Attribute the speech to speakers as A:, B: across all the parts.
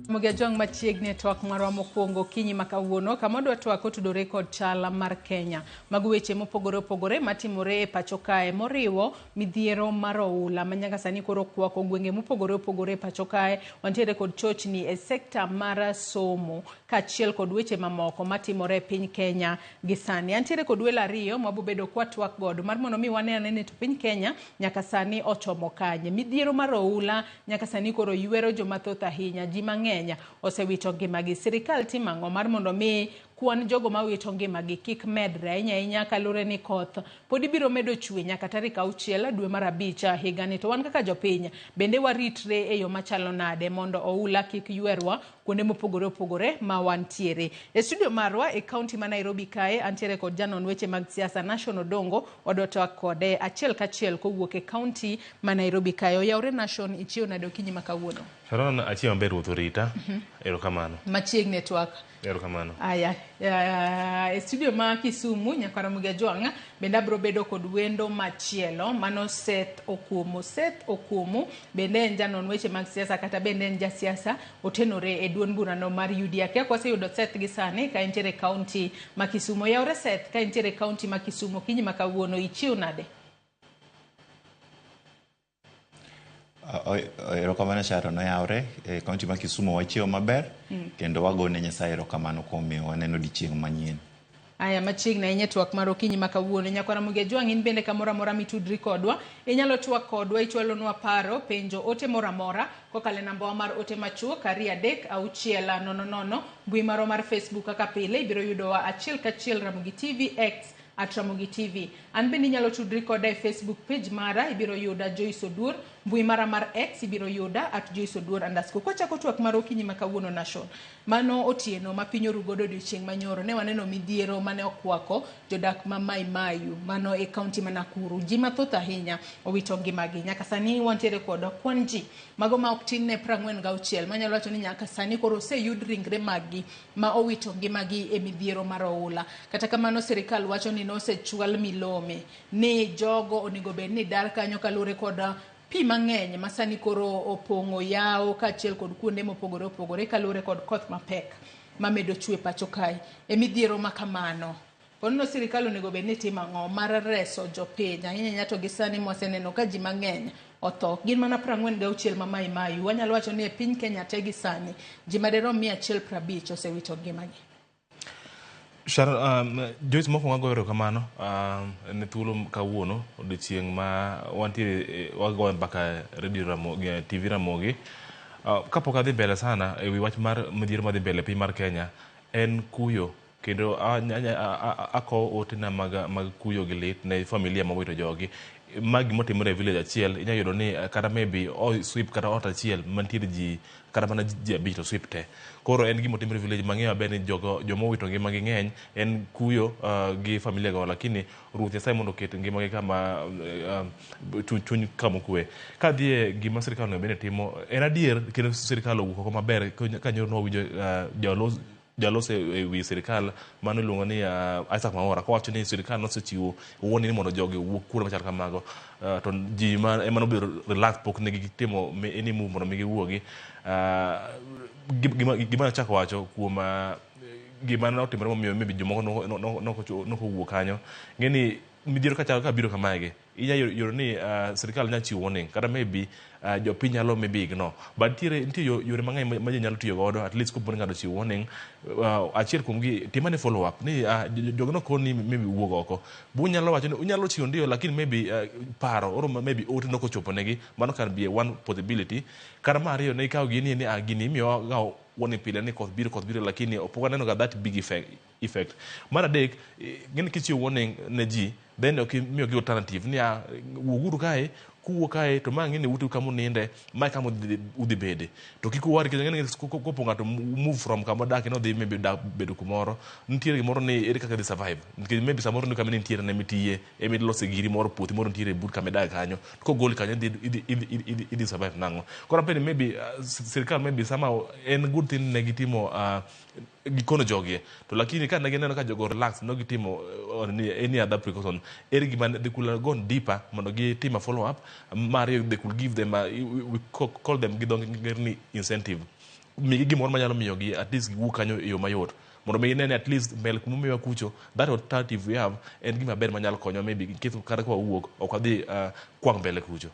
A: Ramogi Ajwang' machiegni e twak marwa mokwongo okinyi ma kawuono kama wadwa twak otudore kod chal mar Kenya. Mago weche mopogore opogore matimore e pacho kae moriwo midhiero mar oula ma nyaka sani koro okwako gwenge mopogore opogore e pacho kae. Wantiere kod chochni e sekta mar somo kaachiel kod weche mamoko matimore e piny Kenya gi sani. Antiere kod welo ariyo mabobedo kwatwak godo mar mondo mi wane ane ni to piny Kenya nyaka sani ochomo kanye. Midhiero mar oula nyaka sani koro ywero joma thoth ahinya, ji mang'eny osewito ngimagi. Sirikal timo ang'o mar mondo mi kwan jogo mawito ngimagi kik medre ahinya ahinya kaluwore ni koth pod ibiro medo chwe nyaka tarik 6 dwe mar 5 higani. To wan kaka jopiny bende waritre e yo machalo nade mondo oula kik ywerwa kuonde mopogore opogore ma wantiere. E studio marwa e kaunti ma Nairobi kae antiere kod janon weche mag siasa Nation Odongo, wadwa twak kode achiel kachiel kowuok e kaunti ma Nairobi kae. Oyawre Nation, ichiew nade okinyi ma kawuono?
B: Sharon, achiew maber, Ruoth orita. Erokamano.
A: Machiegni e twak.
B: Erokamano.
A: Aya, e studio ma Kisumu, Nyakwar Ramogi Ajwang', bende abiro bedo kod wendo machielo, mano Seth Okumu. Seth Okumu bende en janon weche mag siasa kata bende en jasiasa otenore e duond burano mar UDA. Kia kwaseyudo Seth gi sani ka entiere e kaunti ma Kisumu. Oyawre Seth, ka entiere e kaunti ma Kisumu, okinyi ma kawuono, ichiew nade?
C: Erokamano Sharon, oyawre. E kaunti ma Kisumu wachiewo maber kendo wagone Nyasaye erokamano kuom miyo waneno odiechieng' manyien.
A: Aya, machiegni ahinya e twak mar okinyi ma kawuono. Nyakwar Ramogi Ajwang', in bende kamoro amora mitudri kodwa, inyalo twak kodwa, ichwalonwa paro, penjo, ote moro amora kokalo e nambawa mar ote machuok 2 3 6 0 0. Mbui marwa mar Facebook kaka pile ibiro yudowa achiel kachiel Ramogi TV, X at Ramogi TV. An bende inyalo tudri koda e Facebook page mara, ibiro yuda Joyce Oduor. Mbui mara mar X ibiro yuda at Joyce Oduor underscore. Kwachako twak mar okinyi ma kawuono Nation, mano otieno ma piny oru godo odiochieng' manyoro, ne waneno midhiero mane okwako jodak ma Mai Mahiu, mano e kaunti ma Nakuru. Ji mathoth ahinya owito ngimagi. Nyaka sani wantiere kod kwan ji mago ma ok tin ne 46 manyalo wacho ni nyaka sani koro oseyud ringre maggi ma owito ngimagi e midhiero mar oula. Kata kamano sirikal wacho ni nosechwal milome ni jogo onego bed ni dar kanyo kaluwore kod pi mang'eny ma sani koro opong'o yawo kaachiel kod kuonde mopogore opogore kaluwore kod koth mapek mamedo chwe pacho kae. E midhiero ma kamano, ponono sirikal onego bed ni timo ang'o mar reso jopiny ahinya ahinya to gi sani mwaseneno ka ji mang'eny otho. Gin mana 46 ma Mai Mahiu. Wanyalo wacho ni e piny Kenya te gi sani ji madirom 150 osewito ngimagi.
B: Sharon, Joyce, mokwongo agoyo erokamano ne thuolo kawuono odiochieng' ma wantiere wagoyo mbaka Radio Ramogi, TV Ramogi. Kapok adhi mbele sana e wi wach mar midhiero madhi mbele e piny mar Kenya en kuyo kendo akowo otena mag kuyo gi lit ne familia mowito jogi. Ma gimotimore e village achiel inyalo yudo ni kata maybe o sweep kata ot achiel mantiere ji kata mana ji 5 to sweep te. Koro en gima otimore e village mang'eyo maber ni jogo joma owito ngimagi ng'eny en kuyo gi familia go lakini Ruoth Nyasaye mondo oket ngimagi kama chuny kama okwe. Kadhi e gima sirikal onego bed ni timo en adier kendo sirikal owuok oko maber ka nyoro nwawinjo jaloso e wi sirikal mano iluongo ni Isaac Mwaura kowacho ni sirikal nosechiwo warning ni mondo jogi owuog kuonde machal kamago to ji ema nobedo relax pok ne gitimo any move mondo mi giwuogi. Gima nachako wacho kuom gima notimore momiyo maybe jomoko nokowuok kanyo ng'e ni midhiero kachalo kabiro kamaegi inya yudo ni sirikal nyalo chiwo warning kata maybe jopiny nyalo maybe ignore but nitie yore mang'eny ma ji nyalo tiyo godo at least kopo ni ng'ato ochiwo warning achiel kuom gi tim ane follow up ni jogi nokoni maybe wuog oko bunyalo wacho ni unyalo chiwo ndio lakini maybe paro oro maybe ote nokochopo negi mano can be one possibility. Kata mar ariyo ne ikawo gini ni gini imiyowa ga warning pile ni koth biro lakini pok waneno ga that big effect. Mar adek ng'eni kichiwo warning ne ji then ok imiyogi alternative ni wuoguru kae kuwuok kae to ma ng'eni ute kama uninde ma kama udhi bede to kik uwar nikech ng'eni kopo ng'ato move from kama odake nodhi maybe dak bedo kumoro nitiere gimoro ni ere kaka idhi survive nikech maybe samoro ni kama nintiere ne mitiye ema ilose giri moro puothi moro nitiere but kama idake kanyo to kogoli kanyo idhi survive nang'o. Koro apenjo maybe sirikal maybe somehow en good thing ne gitimo gikono jogi to lakini ka ne gineno ka jogo relax no gitimo any other precaution ere gima they could have gone deeper mondo gitim a follow up. Mar ariyo they could give them we call them gi dho ngere ni incentive. Migi gimoro manyalo miyogi at least giwuok kanyo e yo mayot, mondo mi gine ni at least mbele kuma omiwa kucho, that alternative we have en gima ber manyalo konyo. Maybe in kata ka wawuok ok wadhi kwang' mbele kucho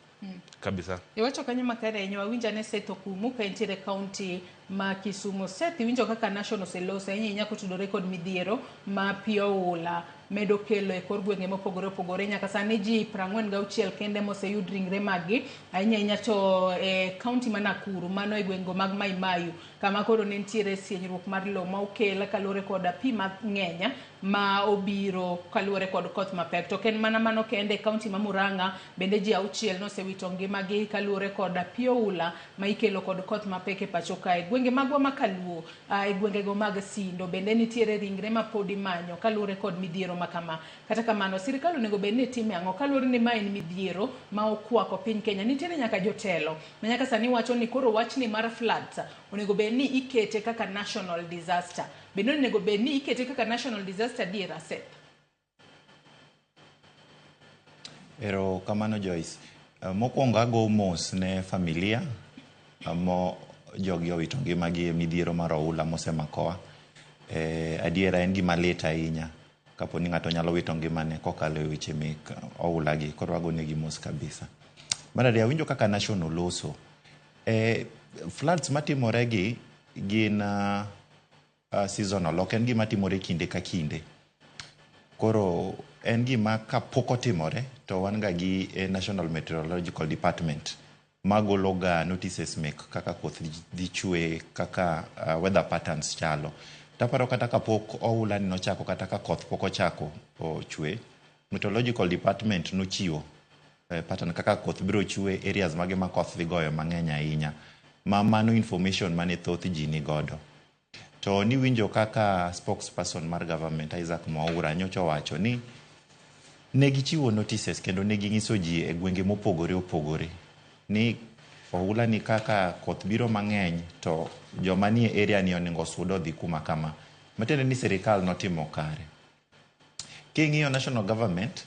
B: kabisa.
A: Iwacho kanyo makare ahinya. Wawinjo ane Seth Okumu ka entiere kaunti ma Kisumu. Seth, iwinjo kaka Nation oseloso ahinya ahinya kotudore kod midhiero ma pi oula medo kelo e kor gwenge mopogore opogore. Nyaka sani ji 46 kende moseyud ringre maggi, ahinya ahinya to e kaunti ma Nakuru, mano e gwengego mag Mai Mahiu, kama koro ne nitiere sienyruok mar lowo ma okel kaluwore kod pi mang'eny ma obiro kaluwore kod koth mapek. To ok en mana mano kende, e kaunti ma Murang'a bende ji 6 nosewito ngimagi kaluwore kod pi oula ma ikelo kod koth mapek e pacho kae. Gwenge magwa ma Kaluo, e gwengego mag Sindo bende nitiere ringre ma pod imanyo kaluwore kod midhiero ma kama. Kata kamano, sirikal onego bed ni time ang'o kaluwore ni ma en midhiero ma okwako piny Kenya? Nitiere nyaka jotelo ma nyaka sani wacho ni koro wachni mar floods onego bed ni ikete kaka national disaster. Bende onego bed ni ikete kaka national disaster adiera, Seth?
C: Ero kamano, Joyce. Mokwongo ago mos ne familia mo jogi owito ngimagi e midhiero mar oula mosemakowa. Adiera en gima lit ahinya kapo ni ng'ato nyalo wito ngimane kokalo e weche mek oula gi, koro agonegi mos kabisa. Mar ariyo, awinjo kaka Nation oloso. Floods matimore gi gin seasonal, ok en gima timore kinde ka kinde. Koro en gima kapok otimore to wan ga gi National Meteorological Department magolo ga notices mek kaka koth dhi chwe, kaka weather patterns chalo. Taparo kata kapok oula ni nochako, kata ka koth pok ochako chwe, Meteorological Department nochiwo pattern kaka koth biro chwe, areas mage ma koth dhi goyo mang'eny ahinya. Ma mano information mane thoth ji ni godo. To niwinjo kaka spokesperson mar government Isaac Mwaura nyocha owacho ni ne gichiwo notices kendo ne ging'iso ji e gwenge mopogore opogore ni oula ni kaka koth biro mang'eny to joma nie area ni onego osud odhi kuma kama. Matiende ni sirikal notimo kare. King'iyo national government,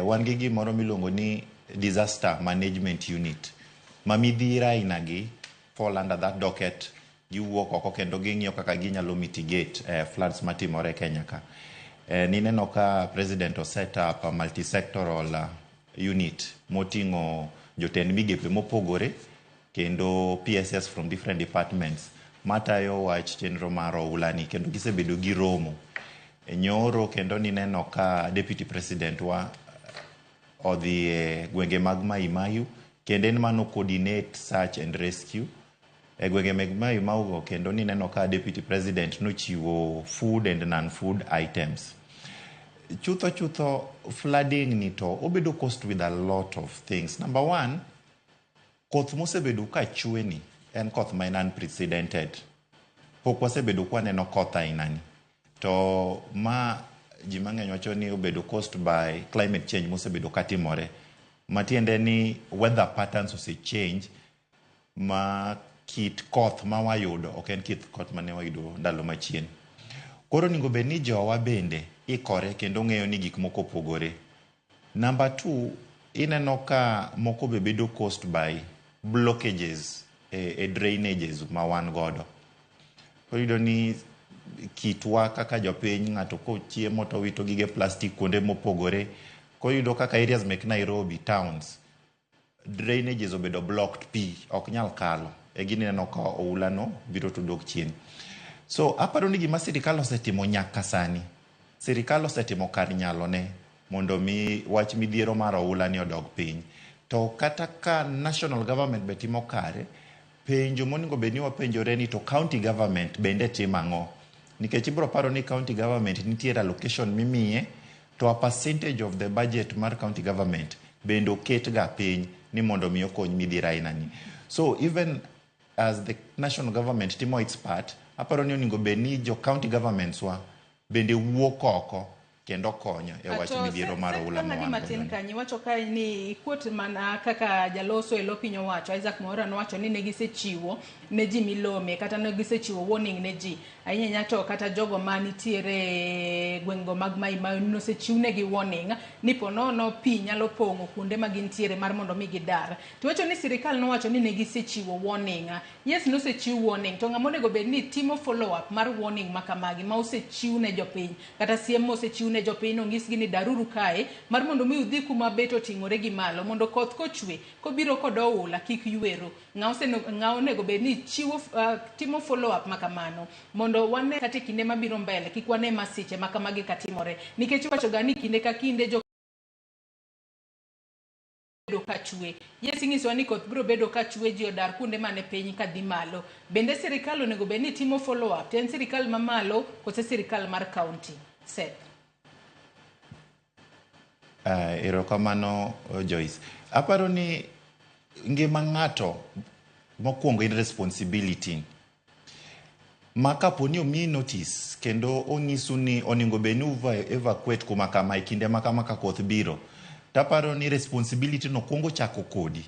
C: wan gi gimoro miluongo ni disaster management unit ma midhiero aina gi fall under that docket. Giwuok oko kendo ging'iyo kaka ginyalo mitigate floods matimore e Kenya ka. Nineno ka president o set up a multisectoral unit moting'o jotend migepe mopogore kendo PSS from different departments matayo wach chenro mar oula ni, kendo gisebedo gi romo. E nyoro kendo nineno ka deputy president wa odhi e gwenge mag Mai Mahiu kendo en mano coordinate search and rescue e gwenge mag Mai Mahiu go, kendo nineno ka deputy president nochiwo food and non-food items. Chutho chutho, flooding ni to obedo caused with a lot of things. Number one, koth mosebedo ka chwe ni en koth ma en unprecedented. Pok wasebedo kwaneno koth aina ni. To ma ji mang'eny wacho ni obedo caused by climate change mosebedo katimore. Matiende ni weather patterns ose change ma kit koth ma wayudo ok en kit koth mane wayudo ndalo machien. Koro onego bed ni jowa bende ikore kendo ng'eyo ni gik moko opogore. Number two, ineno ka moko be bedo caused by blockages e drainages ma wan godo. Koro iyudo ni kitwa kaka jopiny, ng'ato kochiemo to wito gige plastic kuonde mopogore. Koro iyudo kaka areas mek Nairobi towns, drainages obedo blocked, pi ok nyal kalo. E gini ineno ka oula no biro to dok chien. So aparo ni gima sirikal osetimo nyaka sani, sirikal osetimo kar nyalone mondo mi wach midhiero mar oula ni odog piny. To kata ka national government be timo kare, penjo monego bed ni wapenjore ni to county government bende timo ang'o? Nikech ibiro paro ni county government nitiere allocation mimiye, to a percentage of the budget mar county government bende oket ga piny ni mondo mi okony midhiero aina ni. So even as the national government timo its part, aparo ni onego bed ni jo county governments wa bende wuok oko. kendo konyo e wach midhiero mar oula ma wan
A: matin
C: godo ni.
A: Kanyo iwacho kae ni ikuot mana kaka jaloso e lo piny owacho Isaac Mwaura nowacho ni ne gisechiwo ne ji milome kata ne gisechiwo warning ne ji ahinya ahinya, to kata jogo ma nitiere gweng'go mag Mai Mahiu nosechiwnegi warning ni ponono pi nyalo pong'o kuonde ma gintiere mar mondo mi gidar. To iwacho ni sirikal nowacho ni ne gisechiwo warning. Yes, nosechiw warning, to ng'ama onego bed ni timo follow up mar warning ma kamagi ma osechiw ne jopiny, kata siem mosechiw ne jopiny onyisgi ni daruru kae mar mondo mi udhi kuma bet oting'ore gi malo mondo koth kochwe kobiro kod oula kik ywero. Ng'a onego bed ni chiwo timo follow up ma kamano mondo wane kata e kinde mabiro mbele kik wane masiche ma kamagi katimore, nikech iwacho ga ni kinde ka kinde jo bedo ka chwe. Yes, inyisowa ni koth biro bedo ka chwe, ji odar kuonde mane piny kadhi malo. Bende sirikal onego bed ni timo follow up? To en sirikal mamalo kose sirikal mar county? Seth.
C: Erokamano Joyce. Aparo ni ngima ng'ato mokwongo en responsibility. Ma kapo ni omiyi notice kendo onyisu ni onego bed ni evacuate kuma kama e kinde ma kama ka koth biro, taparo ni responsibility no kuongo chako kodi.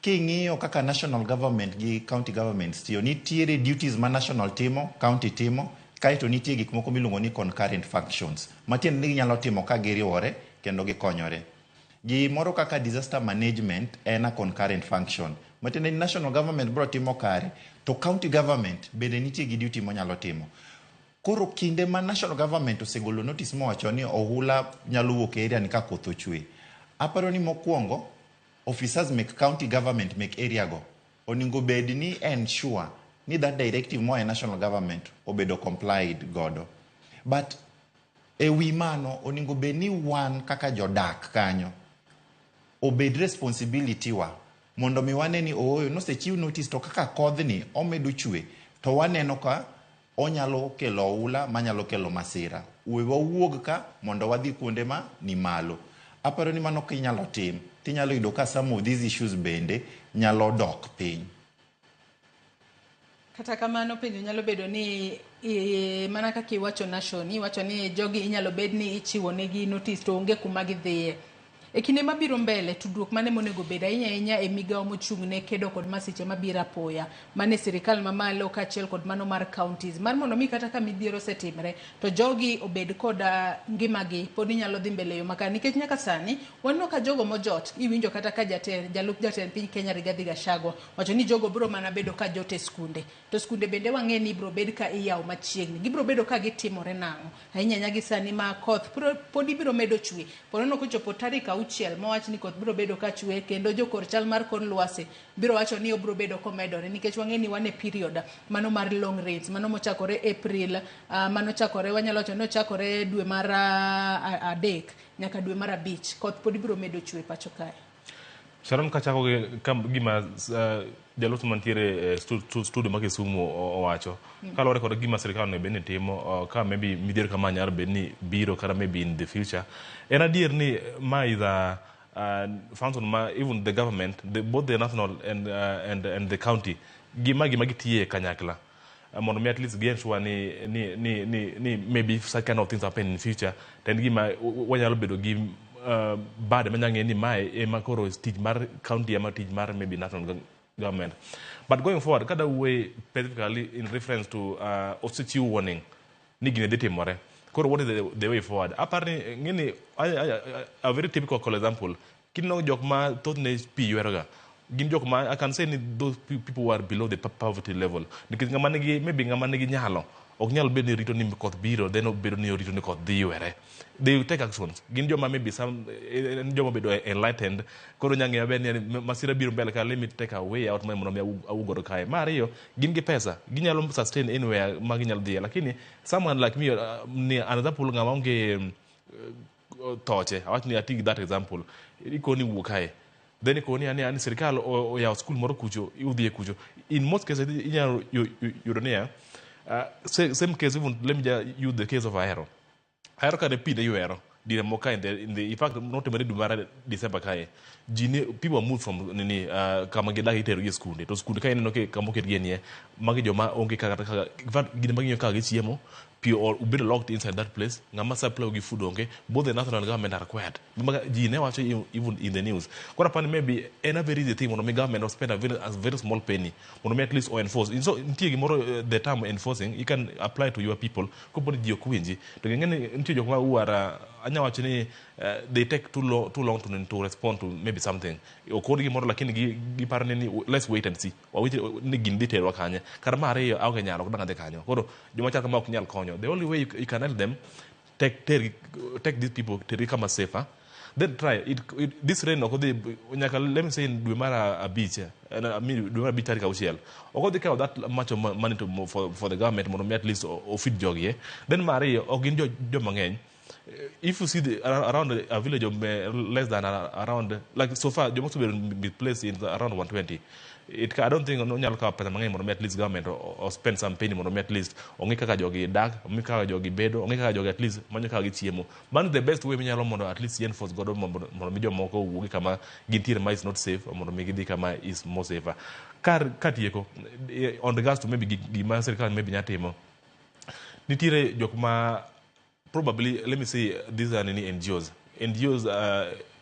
C: King'iyo kaka national government gi county governments tiyo, nitiere duties ma national timo, county timo, kaeto nitie gik moko miluongo ni concurrent functions, matiende ni ginyalo timo ka giriwore kendo gikonyore. Gimoro kaka disaster management en a concurrent function, matiende ni national government biro timo kare, to county government bende nitie gi duty monyalo timo. Koro kinde ma national government osegolo notice mowacho ni ohula nyalo wuok e area ni ka koth ochwe, aparo ni mokwongo officers mek county government mek area go onego bed ni ensure ni that directive moa e national government obedo complied godo. But e wi mano, onego bed ni wan kaka jodak kanyo obed responsibility wa mondo mi wane ni ooyo nosechiw notice, to kaka kodhni omedo chwe to waneno ka onyalo kelo oula manyalo kelo masira, we wawuog ka mondo wadhi kuonde ma ni malo. Aparo ni mano kinyalo tim tinyalo yudo ka some of these issues bende nyalo dok piny.
A: Kata kamano, penjo nyalo bedo ni mana kaka iwacho nation, iwacho ni jogi inyalo bed ni ichiwo negi notice to onge kuma gidhiye. E kinde mabiro mbele, tudruok mane monego bed ahinya ahinya e migawo mochung' ne kedo kod masiche mabiro apoya mane sirikal mamalo kaachiel kod mano mar counties, mar mondo mi kata ka midhiero osetimre to jogi obed kod ngimagi pod inyalo dhi mbele e yo makare, nikech nyaka sani waneno ka jogo mojot iwinjo kata ka jatend jalup jatend piny Kenya Rigathi Gachagua wacho ni jogo biro mana bedo ka jot e skunde, to skunde bende wang'e ni ibiro bed ka iyawo machiegni. Gibiro bedo ka gitimore nang'o ahinya ahinya gi sani ma koth pod ibiro medo chwe ponono kochopo tarik 6 mowach ni koth biro bedo ka chwe, kendo jokor chal mar kor lwasi biro wacho ni obiro bedo komedore, nikech wang'e ni wan e period mano mar long rains mano mochakore April, mano chakore, wanyalo wacho ni ochakore dwe mar 3 nyaka dwe mar 5, koth pod ibiro medo chwe pacho kae.
B: Sharon, kachako gi gima jaloso mantiere e studio ma Kisumu owacho, kaluwore kod gima sirikal onego bed ni timo ka maybe midhiero kama nyalo bed ni biro kata maybe in the future, en adier ni ma is a function ma even the government, both the national and the county, gima gitiye kanyakla mondo mi at least gi ensure ni maybe if such kind of things happen in future, then gima wanyalo bedo gi bade manya ng'e ni mae ema koro tich mar county ema tich mar maybe national government. But going forward, kada wuoye specifically in reference to osechiw warning ni gini dhi timore, koro what is the way forward? Apar ni ng'eni a very typical example, kineno jok ma thothne pi ywero gin jok ma I can say ni those people who are below the poverty level, nikech ng'ama nigi maybe ng'ama nigi nyalo ok nyal bedo ni rito ni koth biro, then obedo ni orito ni koth dhi ywere. They will take actions. Gin joma maybe some en joma obedo enlightened, koro nya ng'eyo maber ni masira biro mbele ka, let me take a way out mondo mi awuog godo kae. Mar ariyo, gin gi pesa, ginyalo sustain anywhere ma ginyalo dhiye. Lakini someone like me, ni an example, ng'ama onge thoche, awach ni ati gi that example, ikoni wuok kae, then ikoni ani sirikal oyawo skul moro kucho, udhiye kucho. In most cases inyalo yudo niya, same case, even let me just use the case of Ahero. Ahero kane pi ne ywero. Dire moko ka in fact notimore dwe mar December kae. Ji ne people moved from nini kama gidak itero gi e skunde. To skunde ka ineno kama oketgi nie, magi joma onge kata kaka, in fact gin ema ging'iyo kaka gichiemo, pi obedo locked inside that place, ng'ama supply gi food onge, both the national government are quiet. Maga ji ne wacho even in the news. Koro apani maybe en a very easy thing mondo mi government spend a very small penny mondo mi at least o enforce. So nitie gimoro, the term enforcing you can apply to your people kopo ni ji ok winji. To ing'e ni nitie jok ma who are anya wacho ni they take too long to respond to maybe something. Okon gimoro lakini giparo ni let's wait and see. Wawinj ni gini dhi terwa kanye. Kar mar ariyo aonge nyalo ok dang' adhi kanyo. Koro joma chal kama ok nyal konyo. The only way you can help them, take these people tergi kama safer, then try it. This rain ok odhi nyaka, let me say, in dwe mar abich, I mean, dwe mar abich tarik 6 ok odhi kawo that much of money for the government mondo mi at least ofeed jogi, eh. Then mar ariyo ok gin joma ng'eny. If you see around a village of less than around, like, so far joma osebedo misplaced in around 120, I don't think onyalo kawo pesa mang'eny mondo mi at least government o spend some penny mondo mi at least ong'i kaka jogi dak, ong'i kaka jogi bedo, ong'i kaka jogi at least manyo kaka gichiemo. Mano the best way minyalo mondo at least enforce godo mondo mi jomoko owuogi kama gintiere ma is not safe mondo mi gidhi kama is more safer. Kar katieko, on regards to maybe gima sirikal maybe nya timo, nitiere jok ma probably, let me say, these are nini, NGOs. NGOs,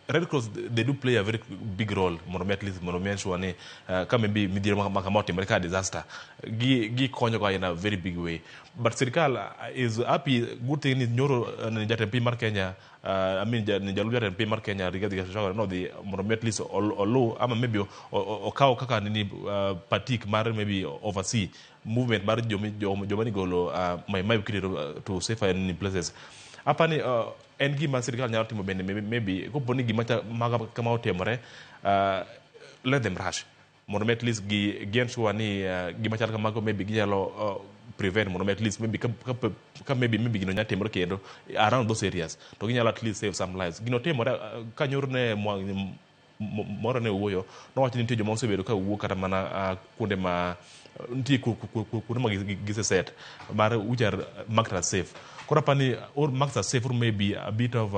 B: Red Cross, they do play a very big role mondo mi at least mondo mi ensure ni ka maybe midhiero ma kama otimore ka disaster, gi konyo ga in a very big way. But sirikal is happy. Good thing ni nyoro ni jatend piny mar Kenya, I mean, ni jalup jatend piny mar Kenya Rigathi Gachagua nodhi mondo mi at least oluw ama maybe okaw kaka nini patik mar maybe oversee movement mar joma nigolo Mai Mahiu kitero to safer nini places. Apani en gima sirikal nyalo timo bende maybe kopo ni gima kama otimore, let them rush mondo mi at least gi ensure ni gima chal kamago maybe ginyalo prevent mondo mi at least maybe ka maybe gino nyalo timore kendo around those areas to ginyalo at least save some lives. Gino timore ka nyoro ne moro ne owuoyo nowacho ni nitie joma osebedo ka wuok kata mana kuonde ma nitie kuonde ma giseset mar which are marked as safe. Koro apani or marked as safe or maybe a bit of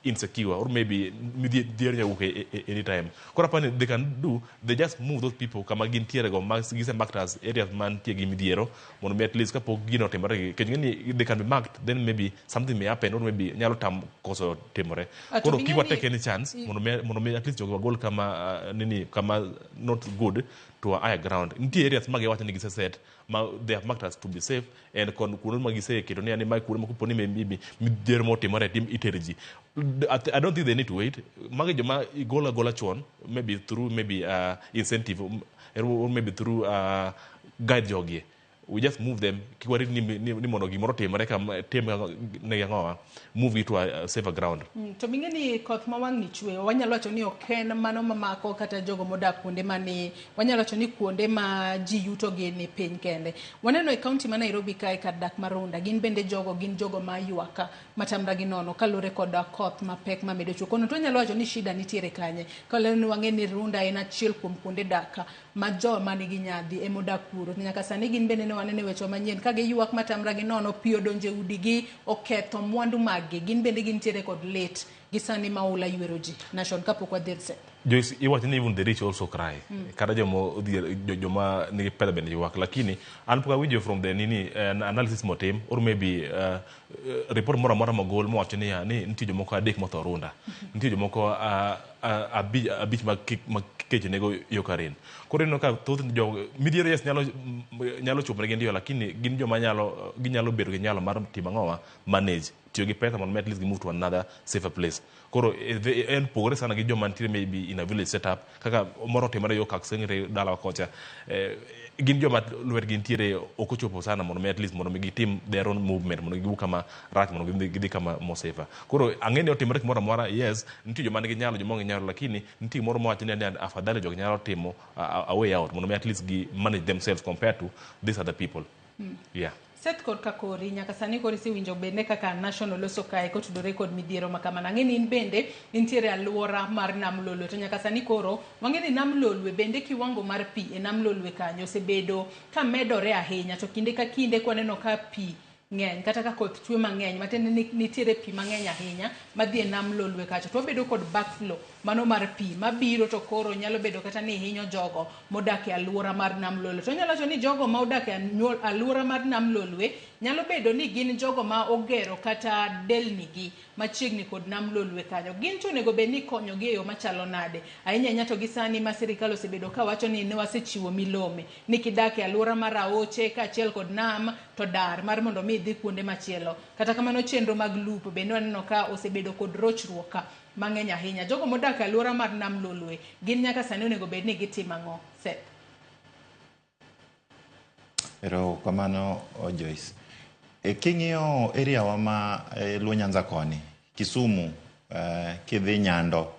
B: insecure or maybe midhiero nyalo wuok anytime. Koro apani they can do, they just move those people kama gintiere go ma gise marked as areas mantie gi midhiero mondo mi at least kapok gino otimore nikech ing'e ni they can be marked, then maybe something may happen or maybe nyalo tam koso timore.
A: To
B: Koro
A: bing'e
B: kik
A: ni-
B: watake any chance mondo mi at least jogi wagol kama nini kama not good to a higher ground. Nitie areas ma giwacho ni giseset ma they have marked us to be safe and kon kuonde ma giseketo ni mae kuonde ma kopo ni maybe midhiero motimore tim itero ji. I don't think they need to wait. Magi joma igolo agola chon, maybe through maybe incentive or maybe through guide jogi. We just move them. Kik warit ni mondo gimoro otimore kam tim ne ang'owa. Move gi to a safer ground.
A: To ming'e ni koth ma wang'ni chwe wanyalo wacho ni ok en mano mamako kata jogo modak kuonde mani, wanyalo wacho ni kuonde ma ji yuto gi ni piny kende. Waneno e kaunti ma Nairobi kae kar dak mar Runda, gin bende jogo gin jogo ma ywak matamra gi nono kaluwore kod koth mapek mamedo chwe. Kono to wanyalo wacho ni shida nitiere kanye kaluwore ni wang'e ni Runda en achiel kuom kuonde dak ma joma nigi nyadhi emodak kuro. To nyaka sani gin bende ne waneno e weche manyien ka giywak matamra gi nono, pi odonjo e udigi, oketho mwandu maggi. Gin bende gintiere kod lit gi sani ma oula ywero ji. Nation, kapok wadhi e set.
B: Joyce, iwacho ni even the rich also cry. Kata joma odhier, joma nigi pesa bende ywak. Lakini an pok awinjo from the nini analysis motim or maybe report moro amora mogol mowacho niya ni nitie jomoko adek motho Runda. Nitie jomoko abich ma kech nego yo Karen. Koro ineno ka thoth jo midhiero, yes, nyalo chopo negi ndio, lakini gin joma nyalo ginyalo bedo gi nyalo mar timo ang'owa, manage tiyo gi pesa mondo mi at least gi move to another safer place. Koro en pogore sana gi joma nitiere maybe in a village setup kaka moro otimore yo Kaksengre dalawa kocha. Gin joma lwetgi nitiere ok ochopo sana mondo mi at least mondo mi gitim their own movement mondo giwuok kama rach mondo gidhi kama more safer. Koro ang'e ni otimore kumoro amora, yes, nitie joma nigi nyalo, joma onge nyalo, lakini nitie gimoro mowacho ni afadhali jogi nyalo timo a way out mondo mi at least gi manage themselves compared to these other people. Yeah.
A: Seth, korka kori nyaka sani koro isewinjo bende kaka National loso kae kotudore kod midhiero ma kamano. Ang'e ni in bende intiere alwora mar Nam Lolwe, to nyaka sani koro wang'e ni Nam Lolwe bende kiwango mar pi e Nam Lolwe kanyo osebedo ka medore ahinya, to kinde ka kinde kwaneno ka pi Ng'eny kata ka koth chwe mang'eny, matiende ni nitiere pi mang'eny ahinya madhi e nam Lolwe kacha, to wabedo kod backflow mano mar pi mabiro, to koro nyalo bedo kata ni hinyo jogo modak e aluora mar nam Lolwe. To onyalo wacho ni jogo ma odak e aluora mar nam Lolwe nyalo bedo ni gin jogo ma ogero kata delni gi machiegni kod nam Lolwe kanyo. Gin to onego bed ni ikonyogi e yo machalo nade? Ahinya ahinya to gi sani ma sirikal osebedo ka wacho ni ne wasechiwo milome ni kidak e aluora mar aoche kaachiel kod nam to dar mar mondo mi idhi kuonde machielo. Kata kamano, chenro mag lupo bende waneno ka osebedo kod rochruok ka mang'eny ahinya. Jogo modak e aluora mar nam Lolwe gin nyaka sani onego bed ni gitimo ang'o? Seth.
C: Erokamano, Joyce. King'iyo area wa ma Luo Nyanza koni, Kisumu, kidhi Nyando,